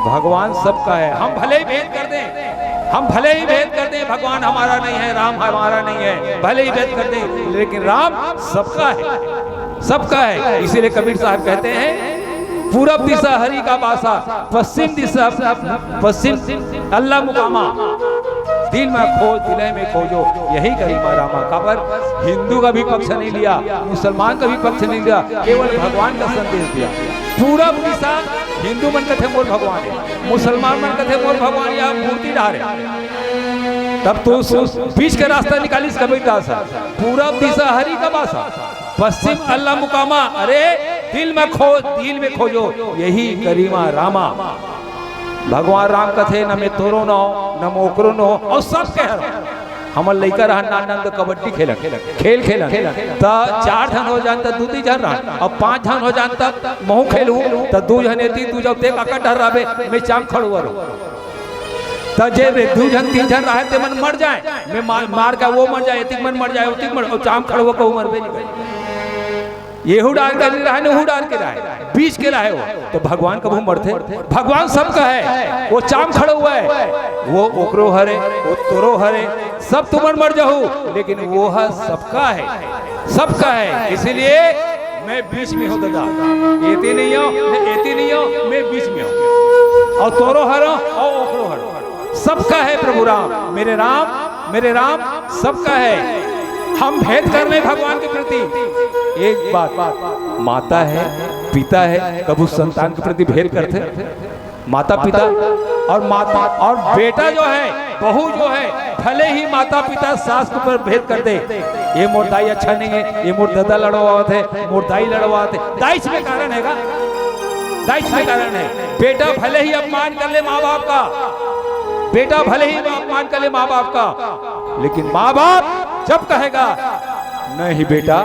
भगवान सबका है। हम भले ही भेद कर दें, हम भले ही भेद कर दें, भगवान हमारा नहीं है, राम हमारा नहीं है, भले ही भेद कर दें, लेकिन राम सबका है, सबका है। इसीलिए कबीर साहब कहते हैं, "पूरब दिशा हरि का बासा, पश्चिम दिशा, पश्चिम अल्लाह मुकामा।" दिल में खोज, दिले में खोजो, यही गरिमा रामा। काबर हिंदू का भी पक्ष नहीं लिया, मुसलमान का भी पक्ष नहीं लिया, केवल भगवान का संदेश दिया। पूरब दिशा हिंदू मन कथे मोर भगवान है, मुसलमान मन कथे मोर भगवान या मूर्ति डारे। तब तो उस, उस बीच का रास्ता निकालिस कबीरदास ह। पूरब दिशा हरि का बासा, पश्चिम अल्लाह मुकामा। अरे दिल में खो, दिल में खोजो, यही गरिमा रामा। भगवान राम कथे, "न मैं तोरो न हो, न मोकरो न हो, और सब कह रहा हूं।" हमन लइका रहन नान नान त कबड्डी खेलन, खेल खेलन, त चार झन हो जान त दू तीन झन रहन, अब पांच झन हो जान त महू खेलहूं, त दू झन एती, दू झन ते काकर डर रहबे, मैं चाम खड़ुआ रहूं। त जे दू झन तीन झन रहे ते मन मर जाए, मैं मार, मार के वो मर जाए, एतिक मन मर जाए, ओतिक मन, अउ चाम खड़ुआ कहूं मरबे नहीं करे। एहू डार के नहीं रहे, नहू डार के रहे, बीच के रहे वो। तो भगवान कभू मरथे? भगवान सबका है, वो चाम खड़ुआ है, वो ओकरो हरे, वो तोरो हरे, सब तुमन मर जाहू, लेकिन वो ह सबका है, सबका है। इसलिए मैं बीच में हूं दादा, एती नहीं हो, मैं एती नहीं हो, मैं बीच में हूं। अउ तोरो हरो, अउ ओकरो हरो, सबका है प्रभु राम, मेरे राम, मेरे राम, सबका है। हम भेद करने भगवान के प्रति। एक बात, माता है, पिता है, कभू संतान के प्रति भेद करथे? माता पिता और माता और बेटा जो है, बहू जो है, भले ही माता पिता सास के ऊपर भेद कर दे, ये मोर दाई अच्छा नहीं है, ये मोर दादा लड़वावत है, मोर दाई लड़वावत है, दाई में कारण है का? दाई में कारण है। बेटा भले ही अपमान कर ले माँ बाप का, बेटा भले ही अपमान कर ले माँ बाप का, लेकिन माँ बाप जब कहेगा, "नहीं बेटा,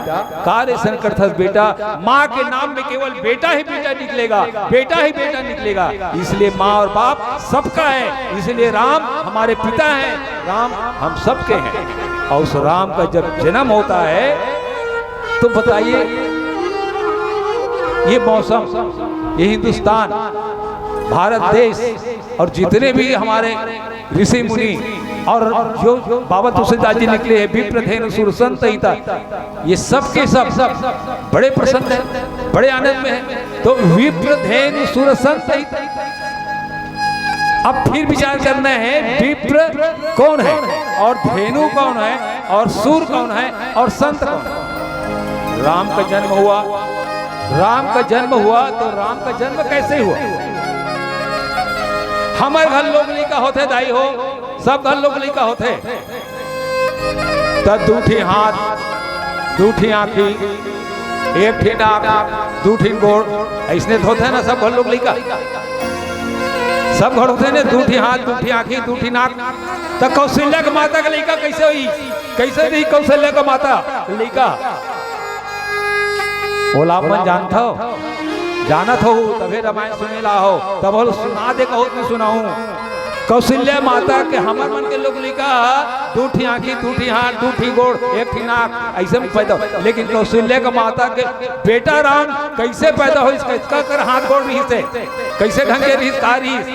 का रे अइसन करथस बेटा?" माँ के नाम में केवल बेटा ही बेटा निकलेगा, बेटा ही बेटा निकलेगा। इसलिए माँ और बाप सबका है, इसलिए राम हमारे पिता हैं, राम हम सबके हैं। और उस राम का जब जन्म होता है, तो बताइए, ये मौसम, ये हिंदुस्तान, भारत देश और जितने भी हमारे ऋषि मुनि और जो बाबा तुलसीदास जी निकले हैं, विप्र धेनु सुर संत हिता, ये सब के सब बड़े प्रसन्न हैं, बड़े आनंद में हैं। तो विप्र धेनु सुर संत हिता, अब फिर विचार करना है, विप्र कौन है और धेनु कौन है और सुर कौन है और संत कौन है? राम का जन्म हुआ, राम का जन्म हुआ तो राम का जन्म कैसे हुआ? हमर घर लोग लइका होथे दाई हो, सब घर लोग लइका होथे, त दू ठी हाथ, दू ठी आँखी, एक ठी नाक, दू ठी गोड़, अइसने त होथे ना सब घर लोग लइका। सब घर होथे ने, दू ठी हाथ, दू ठी आँखी, दू ठी नाक। त कौशल्या के माता के लइका कइसे होही? कइसे रही कौशल्या के माता लइका? ओला अपन जानथव, जानत हो, तभे रामायण सुने ला हो, तब ओला सुना दे, कहूँ कि सुनाऊं। कौशल्या माता के, हमर मन के लोग लइका, दू ठी आँखी, दू ठी हाथ, दू ठी गोड़, एक ठी नाक, अइसे में पैदा हो। लेकिन कौशल्या के माता के बेटा राम कइसे पैदा होइस, कतका कर हाथ गोड़ रहिस हे, कइसे ढंग के रहिस, का रहिस?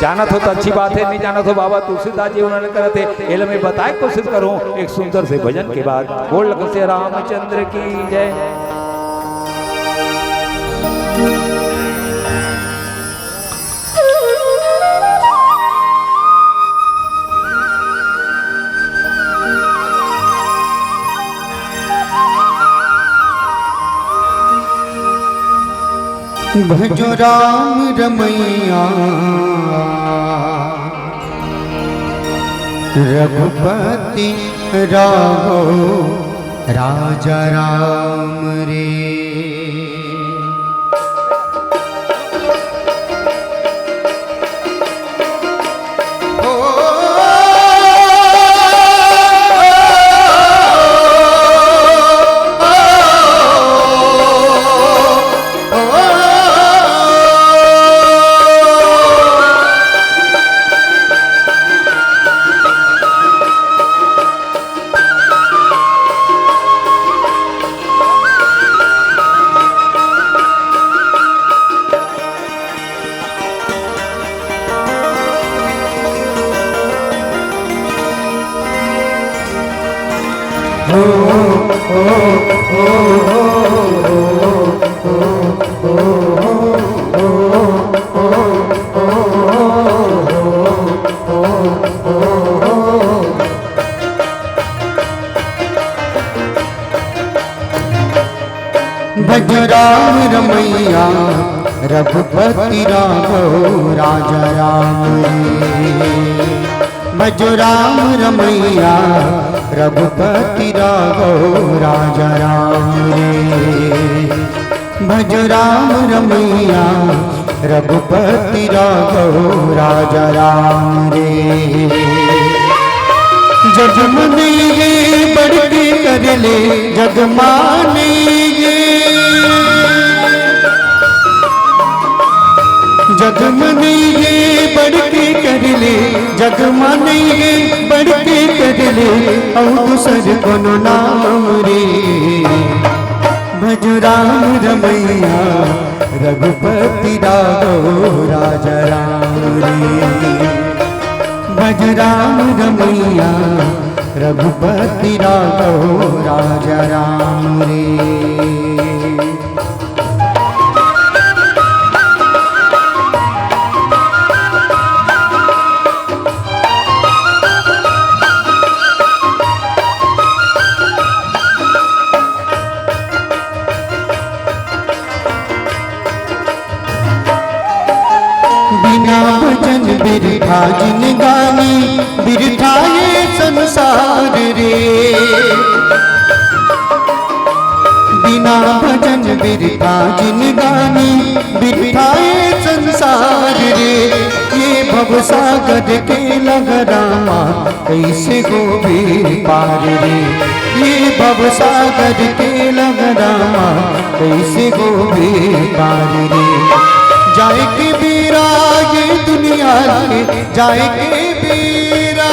जानत हो त अच्छी बात है, नहीं जानत हो, बाबा तुलसीदास जी वर्णन करत हे, एला मैं बताए के कोशिश करूं एक सुंदर से भजन के बाद। बोल लखन से रामचंद्र की जय। भजो राम रमैया, रघुपति राघव राजा राम रे। भज राम रमैया, रघुपति राघव राजा राम रे। भज राम रमैया, रघुपति राघव राजा राम रे। भज राम रमैया, रघुपति राघव राजा राम रे। जग म नइ हे बड़ के कर ले, जग म नइ हे। जग म नइ हे बड़ के कर ले, जग म नइ हे बड़ के कर ले, अउ दूसर कोनो नाम रे। भज राम रमैया रघुपति राघव राजा राम रे। भज राम रमैया रघुपति राघव राजा राम रे। बिना भजन बिरथा जिनगानी, बिरथा ये संसार रे। बिना भजन बिरथा जिनगानी, बिरथा ये संसार रे। ये भवसागर के लहरा मा कइसे होबे पार रे, ये भवसागर के लहरा मा कइसे होबे पार रे। जाए के बेरा ये दुनिया ले, जाए के बेरा,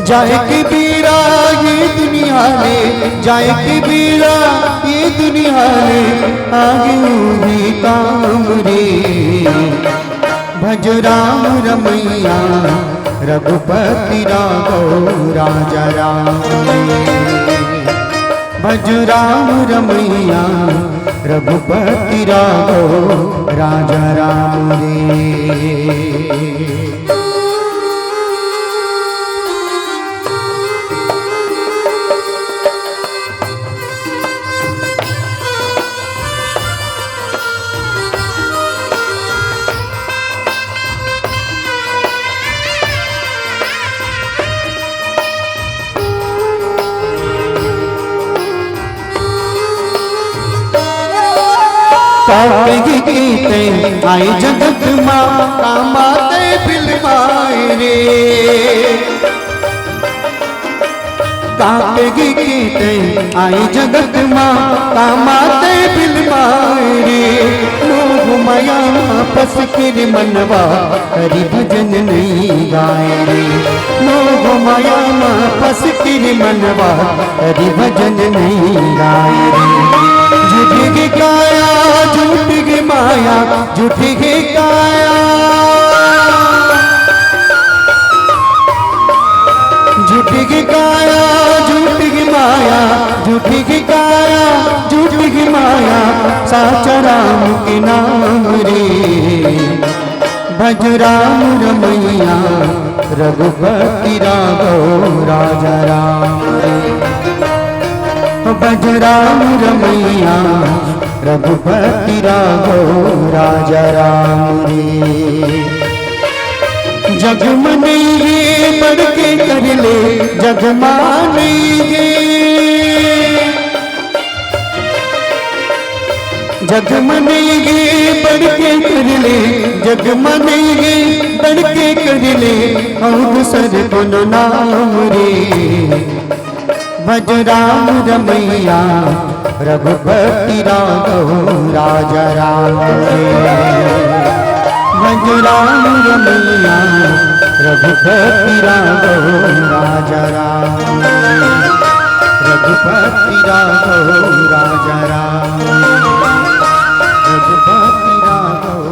जाए के बेरा ये दुनिया ले, जाए के बेरा ये दुनिया ले, आगे उही काम रे। भज राम रमैया रघुपति राघव राजा राम रे। भज राम रमैया रघुपति राघव राजा राम रे। काके गे के तैं आए जगत मा, कामा तैं बिलमाए रे। काके गे के तैं आए जगत मा, कामा तैं बिलमाए रे। मोह माया मा फंस के रे मनवा, हरि भजन नइ गाए रे। मोह माया मा फंस के रे मनवा, हरि भजन नइ गाए रे। झूठ के काया, झूठ के माया, झूठ के काया। झूठ के काया, झूठ के माया, झूठ के काया, झूठ के माया, साचा राम के नाम रे। भज राम रमैया रघुपति राघव राजा राम रे। भज राम रमैया रघुपति राघव राजा राम रे। जग म नइ हे बड़ के कर ले, जग म नइ हे। जग म नइ हे बड़ के कर ले, जग म नइ हे बड़ के कर ले, अउ दूसर कोनो नाम रे। भज राम रमैया रघुपति राघव राजा राम रे। भज राम रमैया रघुपति राघव राजा राम रे। रघुपति राघव राजा राम रे। रघुपति राघव राजा राम रे। रघुपति राघव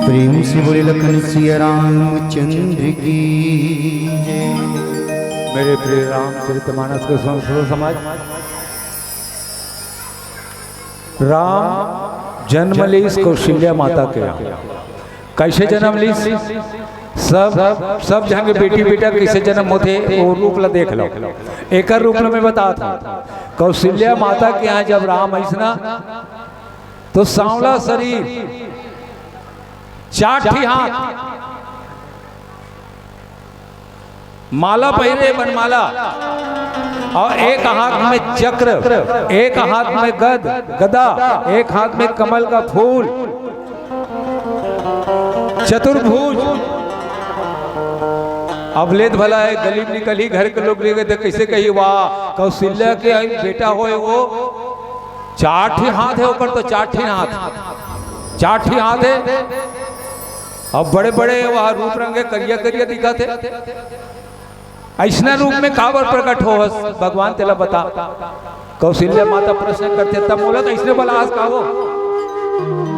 प्रेम से बोले लखन सिया रामचंद्र की जय। मेरे प्रिय रामचरित मानस के सुन सुनो समाज। राम जन्म लीस कौशल्या माता के। कइसे जन्म लीस? सब, सब झन के बेटी बेटा कइसे जन्म होथे, वो रूप ला देख लो। एकर रूप ला मैं बतात हूँ। कौशल्या माता के यहाँ जब राम आइस ना, तो सांवला शरीर, चार ठी हाथ, माला पहिरे, बनमाला, अउ एक हाथ में चक्र, एक हाथ में गद, गदा, एक हाथ में कमल का फूल, चतुर्भुज। अब लेत भला हे, गली में निकलही, घर के लोग ले गए त कइसे कही, "वाह, कौशल्या के बेटा होय वो।" चार ठी हाथ हे ओकर, तो चार ठी हाथ, चार ठी हाथ हे। अब बड़े बड़े वह रूप रंग हे, करिया करिया दिखत हे। अइसना रूप में काबर प्रकट होहस भगवान, तेला बता। कौशल्या माता प्रश्न करथे, "तब मोला तो अइसने बलाहस का वो?"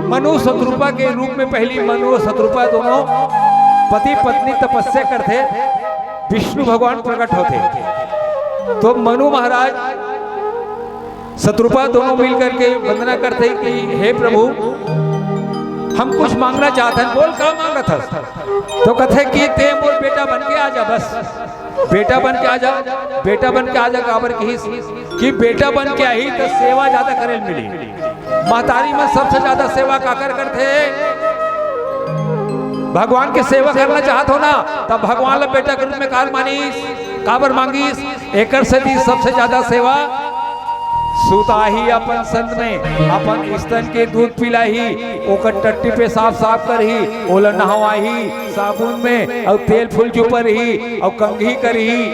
मनु शतरूपा के रूप में, पहली मनु अउ शतरूपा दोनों पति पत्नी तपस्या करथे, विष्णु भगवान प्रकट होथे। तो मनु महाराज शतरूपा दोनों मिल करके वंदना करथे कि हे प्रभु, हम कुछ मांगना चाहत हन। बोल, का मांगत हस? तो कथे कि ते मोर बेटा बन के आ जा, बस बेटा बन के आ जा, बेटा बन के आ जा। काबर किहिस कि बेटा बन के आही त सेवा ज्यादा करे ल मिली। महतारी मन सबसे ज्यादा सेवा काकर करथे? भगवान के सेवा करना चाहत हो ना, तब भगवान ला बेटा के रूप में कार मानिस, काबर मांगिस? एकर सेती सबसे ज्यादा सेवा सुताही अपन संग में, अपन स्तन के दूध पिलाही, ओकर टट्टी पेशाब साफ करही, ओला नहवाही साबुन में, अउ तेल फूल चुपरही, अउ कंघी करही।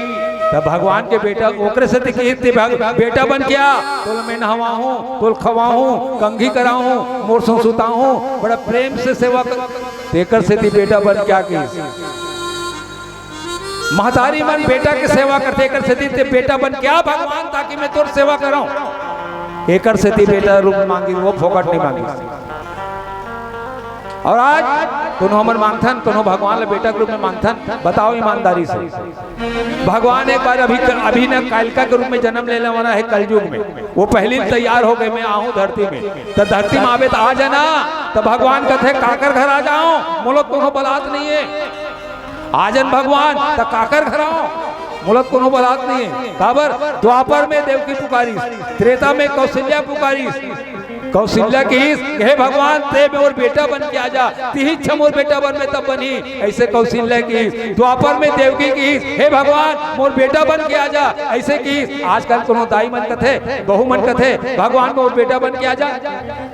त भगवान के बेटा ओकरे सेती किहिस, "ते भग-, बेटा बन के आ, तोला मैं नहवाहूं, तोला खवाहूं, कंघी कराहूं, मोर संग सुताहूं, बड़ा प्रेम से सेवा कर।" तेकर सेती बेटा बन के आ किहिस। महतारी मन बेटा के सेवा करथे, एकर सेती ते बेटा बन के आ भगवान, ताकि मैं तोर सेवा करंव। एकर सेती बेटा रूप मांगिस, वो फोकट नहीं मांगिस। अउ आज कोनो हमन मांगथन, कोनो भगवान ला बेटा के रूप में मांगथन, बताओ ईमानदारी से। भगवान एक बार अभी, अभी न कालिका के रूप में जन्म लेने वाला हे कलयुग में, वो पहली तैयार हो गे, "मैं आहूं धरती में।" त धरती में आबे त आ जाना, त भगवान कथे, "काकर घर आ जांव, मोला कोनो बलात नहीं हे।" आ जान भगवान, त काकर घर आंव? मोला त कोनो बलात नहीं हे। काबर? द्वापर में देवकी पुकारिस, त्रेता में कौशल्या पुकारिस। कौशल्या किहिस, "हे भगवान, ते मोर बेटा बन के आ जा, तिही इच्छा मोर बेटा बन में तब बनही।" अइसे कौशल्या किहिस। द्वापर में देवकी किहिस, "हे भगवान, मोर बेटा बन के आ जा।" अइसे किहिस। आजकल कोनो दाई मन कथे, बहू मन कथे, "भगवान, मोर बेटा बन के आ जा।"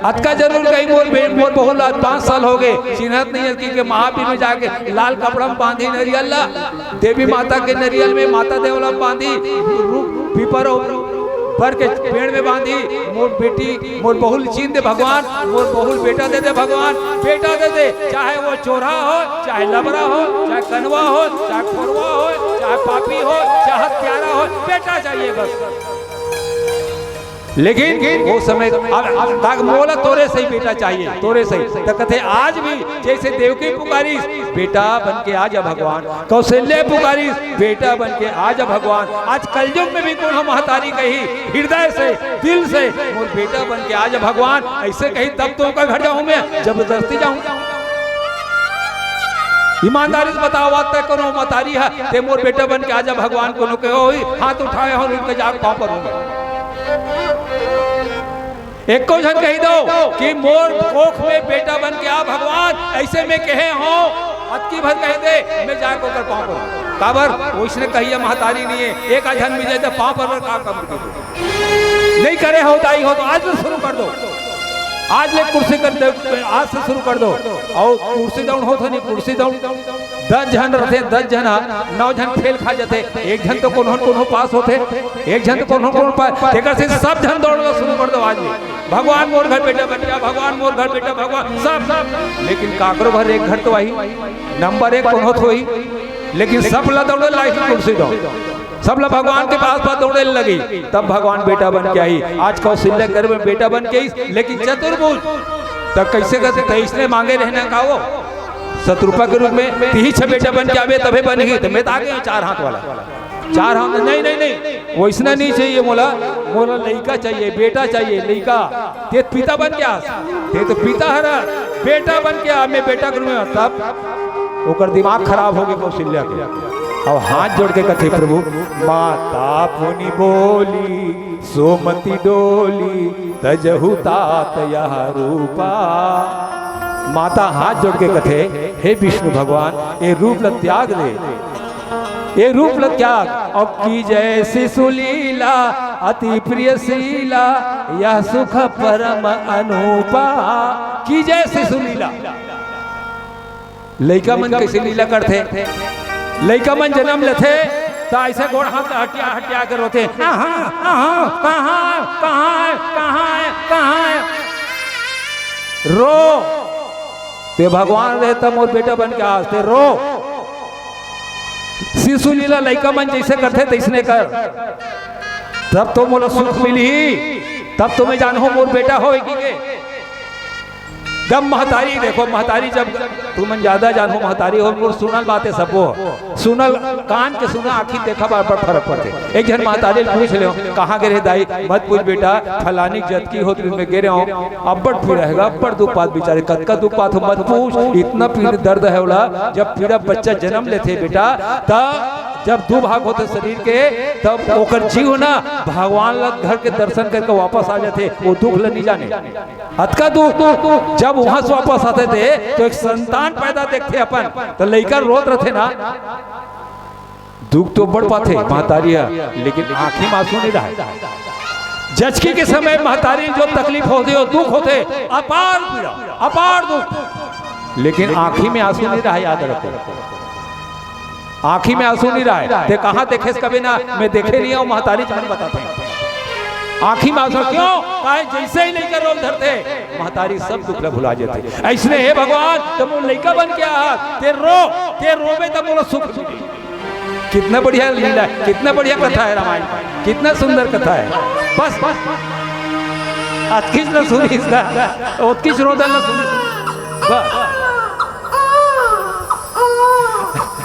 अतका जरूर कही, मोर बे-, मोर बहू ला पाँच साल हो गे, चिन्हत नहीं हे, कि के महावीर में जाके लाल कपड़ा में बांधी नरियल ला, देवी माता के नरियल में माता देवला में बांधी, रूख पीपर अउ बर के पेड़ में बांधी, मोर बेटी, मोर बहू ल चीन दे भगवान, मोर बहू ल बेटा दे दे भगवान, बेटा दे दे, चाहे वो चोरहा हो, चाहे लबरा हो, चाहे कनवा हो, चाहे खोरवा हो, चाहे पापी हो, चाहे हत्यारा हो, बेटा चाहिए बस। लेकिन वो समय अब, अब तक मोला तोरे सही बेटा चाहिए, तोरे सही। त कथे आज भी जैसे देवकी पुकारिस, "बेटा बन के आ जा भगवान।" कौशल्या पुकारिस, "बेटा बन के आ जा भगवान।" आज कलयुग में भी कोनो महतारी कही हृदय से, दिल से, "मोर बेटा बन के आ जा भगवान।" अइसे कही तब तो ओकर घर जाहूं मैं, जबरदस्ती जाहूं। ईमानदारी से बताओ, आज तक कोनो महतारी हे, "ते मोर बेटा बन के आ जा भगवान", कोनो कहे होही, हाथ उठाए हो, उनके जाके पांव पर हूं मैं। एको झन कही दो कि मोर कोख में बेटा बन के आ भगवान, अइसे मैं कहे हों, अतकी भर कह दे, मैं जाके ओकर पांव पर। काबर? वइसने कहिया महतारी नहीं हे, एक आध झन मिल जाए त पांव पर का कम कर दो। नहीं करे हो दाई हो तो आज ले शुरू कर दो, आज ले कुर्सी कर दे, आज से शुरू कर दो। अउ कुर्सी दौड़ होत हे नहीं, कुर्सी दौड़ दस झन रथे, दस झन ह, नौ झन फेल खा जाथे, एक झन तो कोनो न कोनो पास होथे, एक झन तो कोनो न कोनो पास, तेकर से सब झन दौड़ना शुरू कर दो आज भी। "भगवान मोर घर बेटा बन के आ, भगवान मोर घर बेटा, भगवान", सब, सब। लेकिन काकरो घर एक घर तो आही, नंबर एक कोनो तो होही, लेकिन सब ला दौड़े लाही कुर्सी दौड़, सब ला भगवान के पास पास दौड़े लगी, तब भगवान बेटा बन के आही। आज कौशल्या गर्भ में बेटा बन के आइस, लेकिन चतुर्भुज। तब कइसे करथे? त इसने मांगे रहना का वो? शतरूपा के रूप में तिही छह बेटा बन के आबे तभे बनही। त मैं त आ गे हों चार हाथ वाला, चार हाथ। नहीं, नहीं, नहीं, वइसना नहीं चाहिए मोला, मोला लइका चाहिए, बेटा चाहिए, लइका। ते पिता बन के आस, ते तो पिता हरस, बेटा बन के आ, मैं बेटा के रूप में। तब ओकर दिमाग खराब हो गे कौशल्या के। अउ हाथ जोड़ के कथे, "प्रभु, माता पुनि बोली, सो मति डोली, तजहु तात यह रूपा।" माता हाथ जोड़ के कथे, "हे विष्णु भगवान, ए रूप ल त्याग दे, ए रूप ल त्याग।" अउ कीजय शिशु लीला अति प्रिय शीला, यह सुख परम अनूपा। की जय शिशु लीला। लइका मन कइसे लीला करथे? लइका मन जन्म लेथे त अइसे गोड़ हाथ हटिया हटिया के रोथे, "आहा, आहा, कहाँ, कहाँ, कहाँ, कहाँ?" रो, ते भगवान रहे त मोर बेटा बन के आज ते रो। शिशु लीला लइका मन जइसे करथे तइसने कर, तब तो मोला सुख मिलही, तब तो मैं जानहूं मोर बेटा होय कि के। जब महतारी, देखो महतारी, जब तुमन ज्यादा जानहू महतारी हो, मोर सुनल बात हे सबो, सुनल कान के सुना, आँखी देखा, बड़ फरक पड़थे। एक झन महतारी ल पूछ ले, "कहाँ गे रहे दाई?" "मत पूछ बेटा, फलानी जतकी होत में गे रहे हो, अब्बड़ पीड़ा हे गा, अब्बड़ दुख पात बिचारी।" "कतका दुख पात हो, मत पूछ, इतना पीड़ा दर्द हे ओला।" जब पीड़ा बच्चा जन्म लेथे बेटा, तब जब दू भाग होथे शरीर के, तब ओकर जीव ना भगवान ल घर के दर्शन करके वापस आ जाथे, वो दुख ल नहीं जाने। अतका दुख, जब वहां से वापस आथे ते, तो एक संतान पैदा देखथे अपन, तो लइका रोत रथे ना, दुख तो बड़ पाथे महतारी ह, लेकिन आंखी में आंसू नहीं रहे। जचकी के समय महतारी जो तकलीफ होथे, वो दुख होथे, अपार पीड़ा, अपार दुख, लेकिन आंखी में आंसू नहीं रहे, याद रखो। आंखी में आंसू नहीं रहे। ते कहाँ देखेस कभी ना, मैं देखे नहीं हूँ, महतारी जान बताथे। आंखी में आंसू क्यों? काहे जइसे ही लइका रोल धरथे, महतारी सब दुख ला भुला जाथे। अइसने हे भगवान, तुम लइका बन के आ, ते रो, ते रोबे तब मोला सुख मिले। कितना बढ़िया लीला हे, कितना बढ़िया कथा हे रामायण, कितना सुंदर कथा हे। बस, बस, अतकिच न सुनिस ना, ओतकिच रोदन न सुनिस। बस।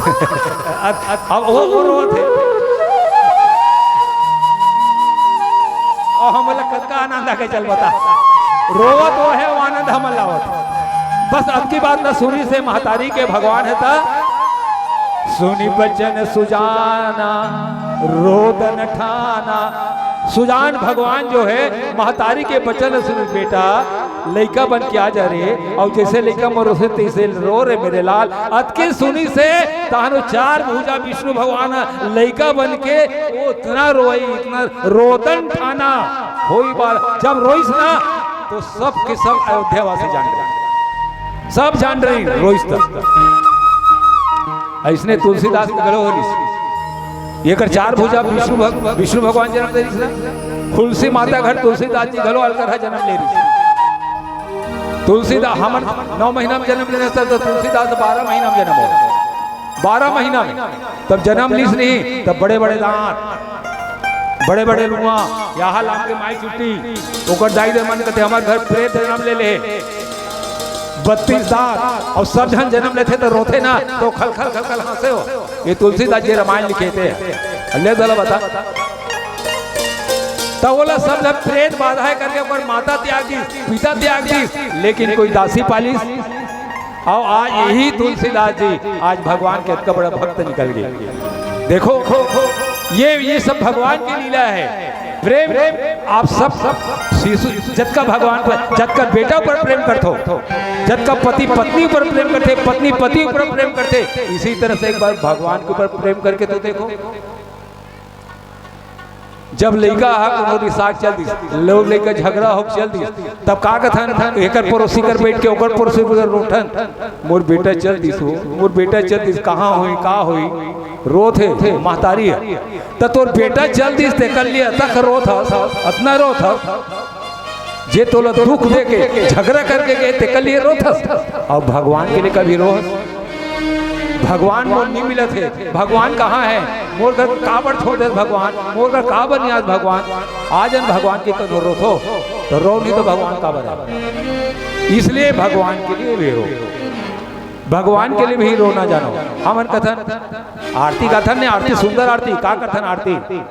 अब, अब वो, वो रोवत हे। अउ हमन ला कतका आनंद आगे, चल बता। रोवत वो हे, वो आनंद हमन ला आवत। बस अतकी बात न सुनिस हे महतारी के भगवान हे त। सुनि बचन सुजाना, रोदन ठाना। सुजान भगवान जो हे, महतारी के बचन सुनिस, बेटा, लइका बन के आ जा रे, अउ जइसे लइका मन रोथे तइसे रो रे मेरे लाल। अतके सुनिस हे, तहानो चार भुजा विष्णु भगवान लइका बन के ओतना रोई, इतना रोदन ठाना होई बाल। जब रोइस ना, तो सब के सब अयोध्या वासी जान गे, सब जान गे रोइस त। अइसने तुलसीदास के घलो होइस। एकर चार भुजा विष्णु भग-, विष्णु भगवान जन्म ले रिहिस ना। तुलसी माता घर तुलसीदास जी घलो अलकरहा जन्म ले रिहिस। तुलसीदास हमन नौ महीना में जन्म लेने से तो तुलसीदास बारह महीना में जन्म हो। बारह महीना में तब जन्म लिस नहीं, तब बड़े-बड़े दांत, बड़े-बड़े लुआ, यहाँ लाम के माई चुट्टी, ओकर दाई दे मन कथे, "हमर घर प्रेत जन्म ले ले।" बत्तीस दांत, अउ सब झन जन्म लेथे त रोथे ना, तो खलखल खलखल हंसे हो। ये तुलसीदास जी रामायण लिखे थे, ले दला बता। त ओला सब झन प्रेत बाधा हे करके ओकर माता त्याग दिस, पिता त्याग दिस, लेकिन कोई दासी पालिस। अउ आज यही तुलसीदास जी आज भगवान के अतका बड़ा भक्त निकल गे। देखो, ये, ये सब भगवान की लीला हे। प्रेम, आप सब, सब शिशु, जतका भगवान पर, जतका बेटा पर प्रेम करथो, जतका पति पत्नी पर प्रेम करथे, पत्नी पति पर प्रेम करथे, इसी तरह से एक बार भगवान के ऊपर प्रेम करके तो देखो। जब लइका ह कोनो रिसाक चल दिस, लोग लइका झगड़ा होके चल दिस, तब का कथन? एकर पड़ोसी कर बैठ के ओकर पड़ोसी कर रोथन, "मोर बेटा चल दिस हो, मोर बेटा चल दिस, कहाँ होई, का होई?" रोथे, महतारी हे। त तोर बेटा चल दिस, तेकर लिए अतक रोत हस, अतना रोत हस। जे तोला दुख दे के, झगड़ा करके गे, तेकर लिए रोत हस। अउ भगवान के लिए कभी रोहस? भगवान मोर नहीं मिलत हे, भगवान कहाँ हे? मोर घर काबर छोड़ देस भगवान, मोर घर काबर नहीं आस भगवान? आज हम भगवान के कन रोथो, त रो नहीं त भगवान काबर हे? इसलिए भगवान के लिए भी रो, भगवान के लिए भी रोना जानो। हमन कथन आरती कथन ने, आरती सुंदर आरती, का कथन आरती?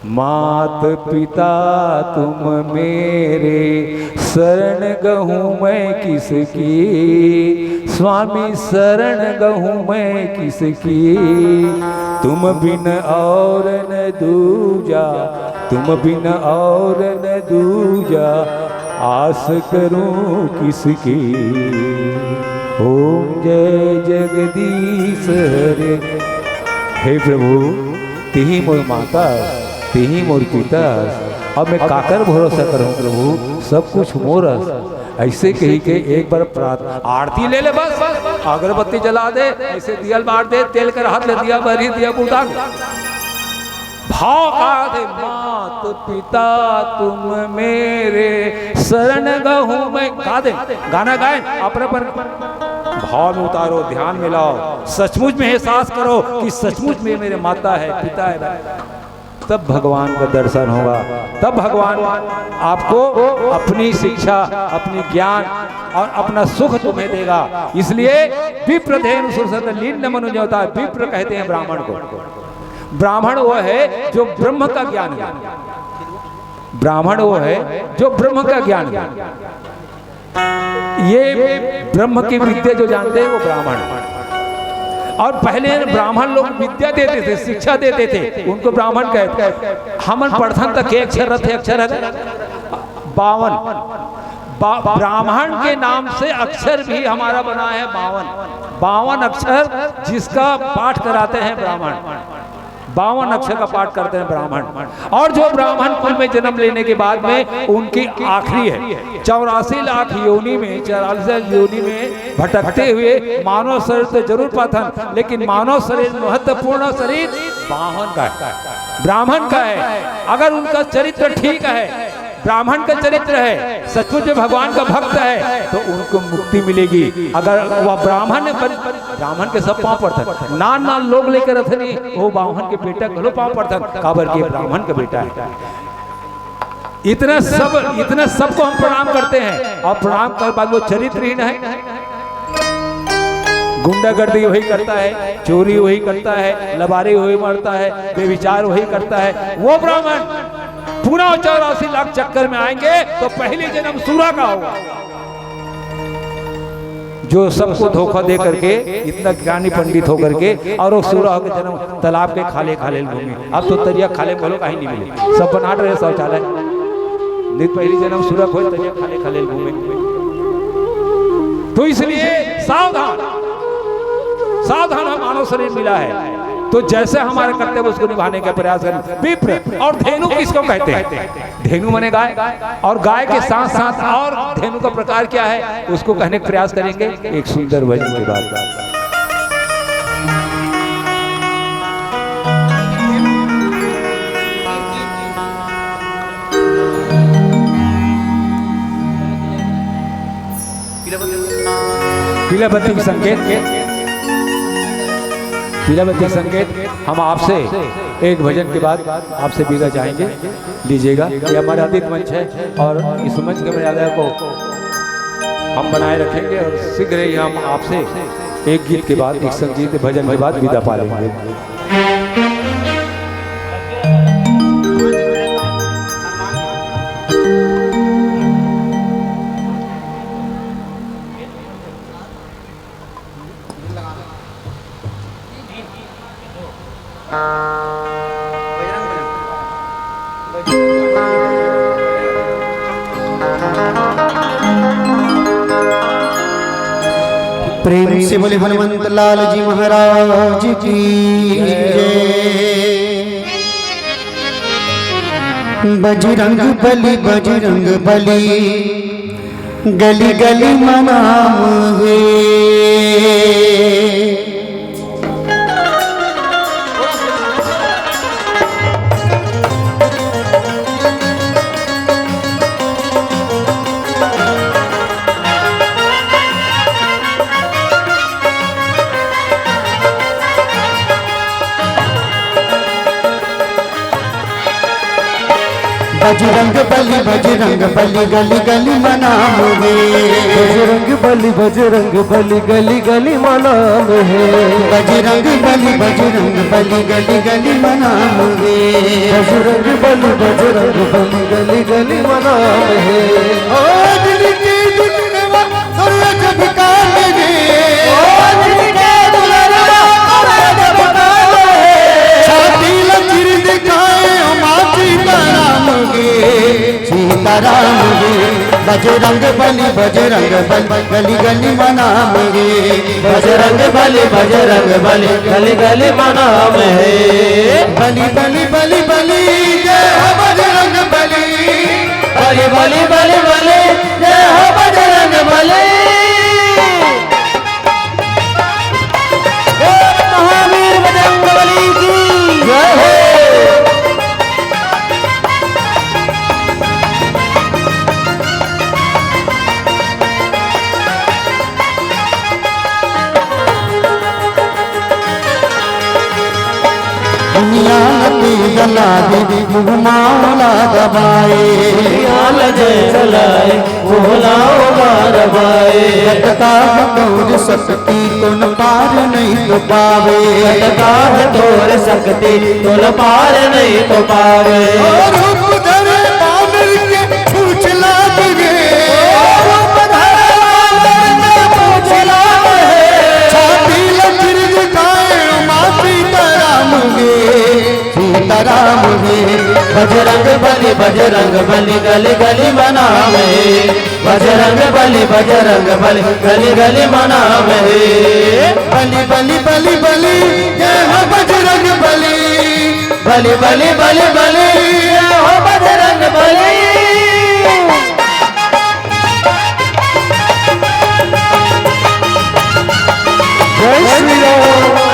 मात पिता तुम मेरे, शरण गहूं मैं किसकी? स्वामी शरण गहूं मैं किसकी? तुम बिन और न दूजा, तुम बिन और न दूजा, आस करूं किसकी? ओम जय जगदीश हरे। हे प्रभु, तिही मोर माता, तेही मोर पिता अस, अब मैं काकर भरोसा करहूँ प्रभु, सब कुछ मोर अस। ऐसे कही के एक बार प्रार्थ-, आरती ले ले बस, अगरबत्ती जला दे, ऐसे दिया ल बार दे, तेल कर हाथ ले दिया बरी, दिया बुता। भाव का दे, मात पिता तुम मेरे शरण गहूँ मैं। गा दे, गाना गाए, अपने पर भाव में उतारो, ध्यान में लाओ, सचमुच में एहसास करो कि सचमुच में मेरे माता है, पिता है। तब भगवान का दर्शन होगा, तब भगवान आपको अपनी शिक्षा, अपनी ज्ञान और अपना सुख तुम्हें देगा। इसलिए विप्र धेनु सुरसत लीन मनु जो होता है, विप्र कहते हैं ब्राह्मण को। ब्राह्मण वो है जो ब्रह्म का ज्ञान दे। ब्राह्मण वो है जो ब्रह्म का ज्ञान दे। ये ब्रह्म की विद्या जो जानते हैं वो ब्राह्मण। और पहले ब्राह्मण लोग विद्या देते थे, शिक्षा देते थे, उनको ब्राह्मण कहते। हमन पढ़थन त के अक्षर रथे, अक्षर है बावन। बा-, ब्राह्मण के नाम से अक्षर भी हमारा बना है बावन। बावन अक्षर जिसका पाठ कराते हैं ब्राह्मण, बावन अक्षर का पाठ करते हैं ब्राह्मण। और जो ब्राह्मण कुल में जन्म लेने के बाद में उनकी आखिरी है, चौरासी लाख योनि में, चौरासी लाख योनि में भटकते हुए मानव शरीर तो जरूर पाथन, लेकिन मानव शरीर, महत्वपूर्ण शरीर बावन का है, ब्राह्मण का है। अगर उनका चरित्र ठीक है, ब्राह्मण का चरित्र है, सचमुच में भगवान का भक्त है, तो उनको मुक्ति मिलेगी। अगर वह ब्राह्मण बन, ब्राह्मण के सब पाँव पड़थन, नान नान लोग लेकर रथनी, वो ब्राह्मण के बेटा घलो पाँव पड़थन, काबर के ब्राह्मण का बेटा है। इतना सब, इतना सबको हम प्रणाम करते हैं, और प्रणाम कर बाद वो चरित्रहीन है, गुंडागर्दी वही करता है, चोरी वही करता है, लबारी वही मारता है, व्यभिचार वही करता है, वो ब्राह्मण पुनः चौरासी लाख चक्कर में आएंगे तो पहली जन्म सूरा का होगा। जो सबको धोखा दे करके इतना ज्ञानी पंडित होकर के और वो सूरा होकर जन्म तालाब के खाले खाले घूमे। अब तो तरिया खाले में घलो कहीं नहीं मिले, सब बनाट रहे शौचालय। नित पहली जन्म सूरा खोज तरिया खाले खाले घूमे। तो इसलिए सावधान, सावधान, हम मानव शरीर मिला है, तो जैसे हमारा कर्तव्य उसको निभाने का प्रयास करें। विप्र और धेनु किसको कहते हैं? धेनु माने गाय, और गाय के साथ साथ और धेनु का प्रकार क्या है, उसको कहने का प्रयास करेंगे एक सुंदर भजन के बाद। पीला बत्ती के संकेत, पीला बत्ती के संकेत। हम आपसे एक भजन के बाद आपसे विदा चाहेंगे, लीजिएगा। ये हमारा अतीत मंच है और इस मंच के मर्यादा को हम बनाए रखेंगे और शीघ्र ही हम आपसे एक गीत के बाद, एक संगीत भजन के बाद विदा पा लेंगे। प्रेम से बोले हनुमंत लाल जी महाराज की जय। बजरंग बली, बजरंग बली, गली गली म नाम हे। बजरंग बली, बजरंग बली, गली गली म नाम हे। बजरंग बली, बजरंग बली, गली गली म नाम हे। बजरंग बली, बजरंग बली, गली गली म नाम हे। बजरंग बली, बजरंग बली, गली गली म नाम हे। ओ दिल के दुनिया, दुनिया जब काल रे। ओ दिल के दुनिया, दुनिया जब काल रे। छाती ल चीर दिखाए, ओ माँ सीताराम गे। सीताराम गे, बजरंग बली, बजरंग बली, गली गली म नाम गे। बजरंग बली, बजरंग बली, गली गली म नाम हे। बली, बली, बली, बली, बजरंग बली, बली, बली, बली, बली, जय हो बजरंग बली। बोल महावीर बजरंग बली की जय हो। दुनिया न तेज लागे, मुँह माला दबाए। दुनिया न जय चलाए, मुँह माला दबाए। लटका हथौर शक्ति, तोल पार नहीं तो पावे। लटका हथौर शक्ति, तोल पार नहीं तो पावे। ओ रूप धरे बानर के पूछ लाग गे। ओ रूप धरे बानर के पूछ लाग गे। छाती ल चीर दिखाए उमा सीताराम गे, सीताराम गे। बजरंग बली, बजरंग बली, गली गली म नाम हे। बजरंग बली, बजरंग बली, गली गली म नाम हे। बली, बली, बली, बली, जय हो बजरंग बली। बली, बली, बली, बली, जय हो बजरंग बली। जय श्री राम।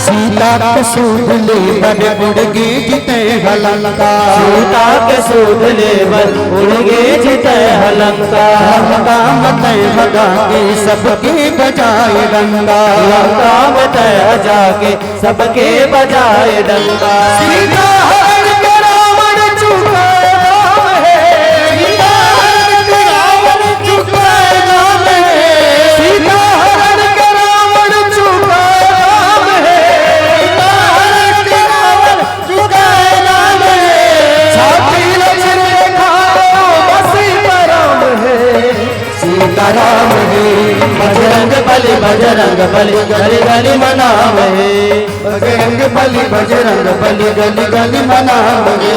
सीता के सूध ले बर उड़ गे जी तैं ह लंका। सीता के सूध ले बर उड़ गे जी तैं ह लंका। लंका म तैं भगा के सबके बजाए डंका। लंका म तैं ह जाके सबके बजाए डंका। सीता हरण के रावण चुकाए दाम हे। सीता हरण के रावण चुकाए दाम हे। सीता हरण के रावण चुकाए दाम हे। सीता हरण के रावण चुकाए दाम हे। छाती ल चीर दिखाए बस सीताराम हे। सीताराम हे। बजरंग बली, बजरंग बली, गली गली म नाम हे। बजरंग बली, बजरंग बली, गली गली म नाम हे।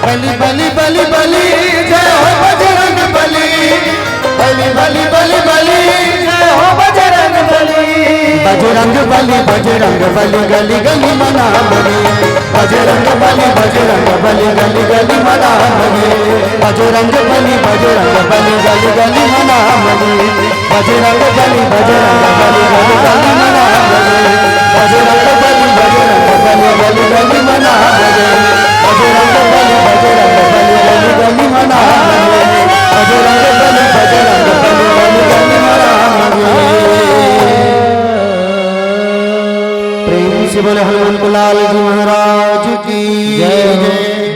बली, बली, बली, बली, जय हो बजरंग बली। बली, बली, बली, बली, जय हो बजरंग बली। बजरंग बली, बजरंग बली, गली गली म नाम हे। बजरंग बली, बजरंग बली, गली गली म नाम हे। बजरंग बली, बजरंग बली, गली गली म नाम हे। बजरंग बली, बजरंग बली, गली गली म नाम हे। बजरंग बली, बजरंग बली, गली गली म नाम हे। बजरंग बली, बजरंग बली, गली गली म नाम हे। बजरंग बली, बजरंग बली, गली गली म नाम हे। प्रेम से बोले हनुमंत लाल जी महाराज की जय।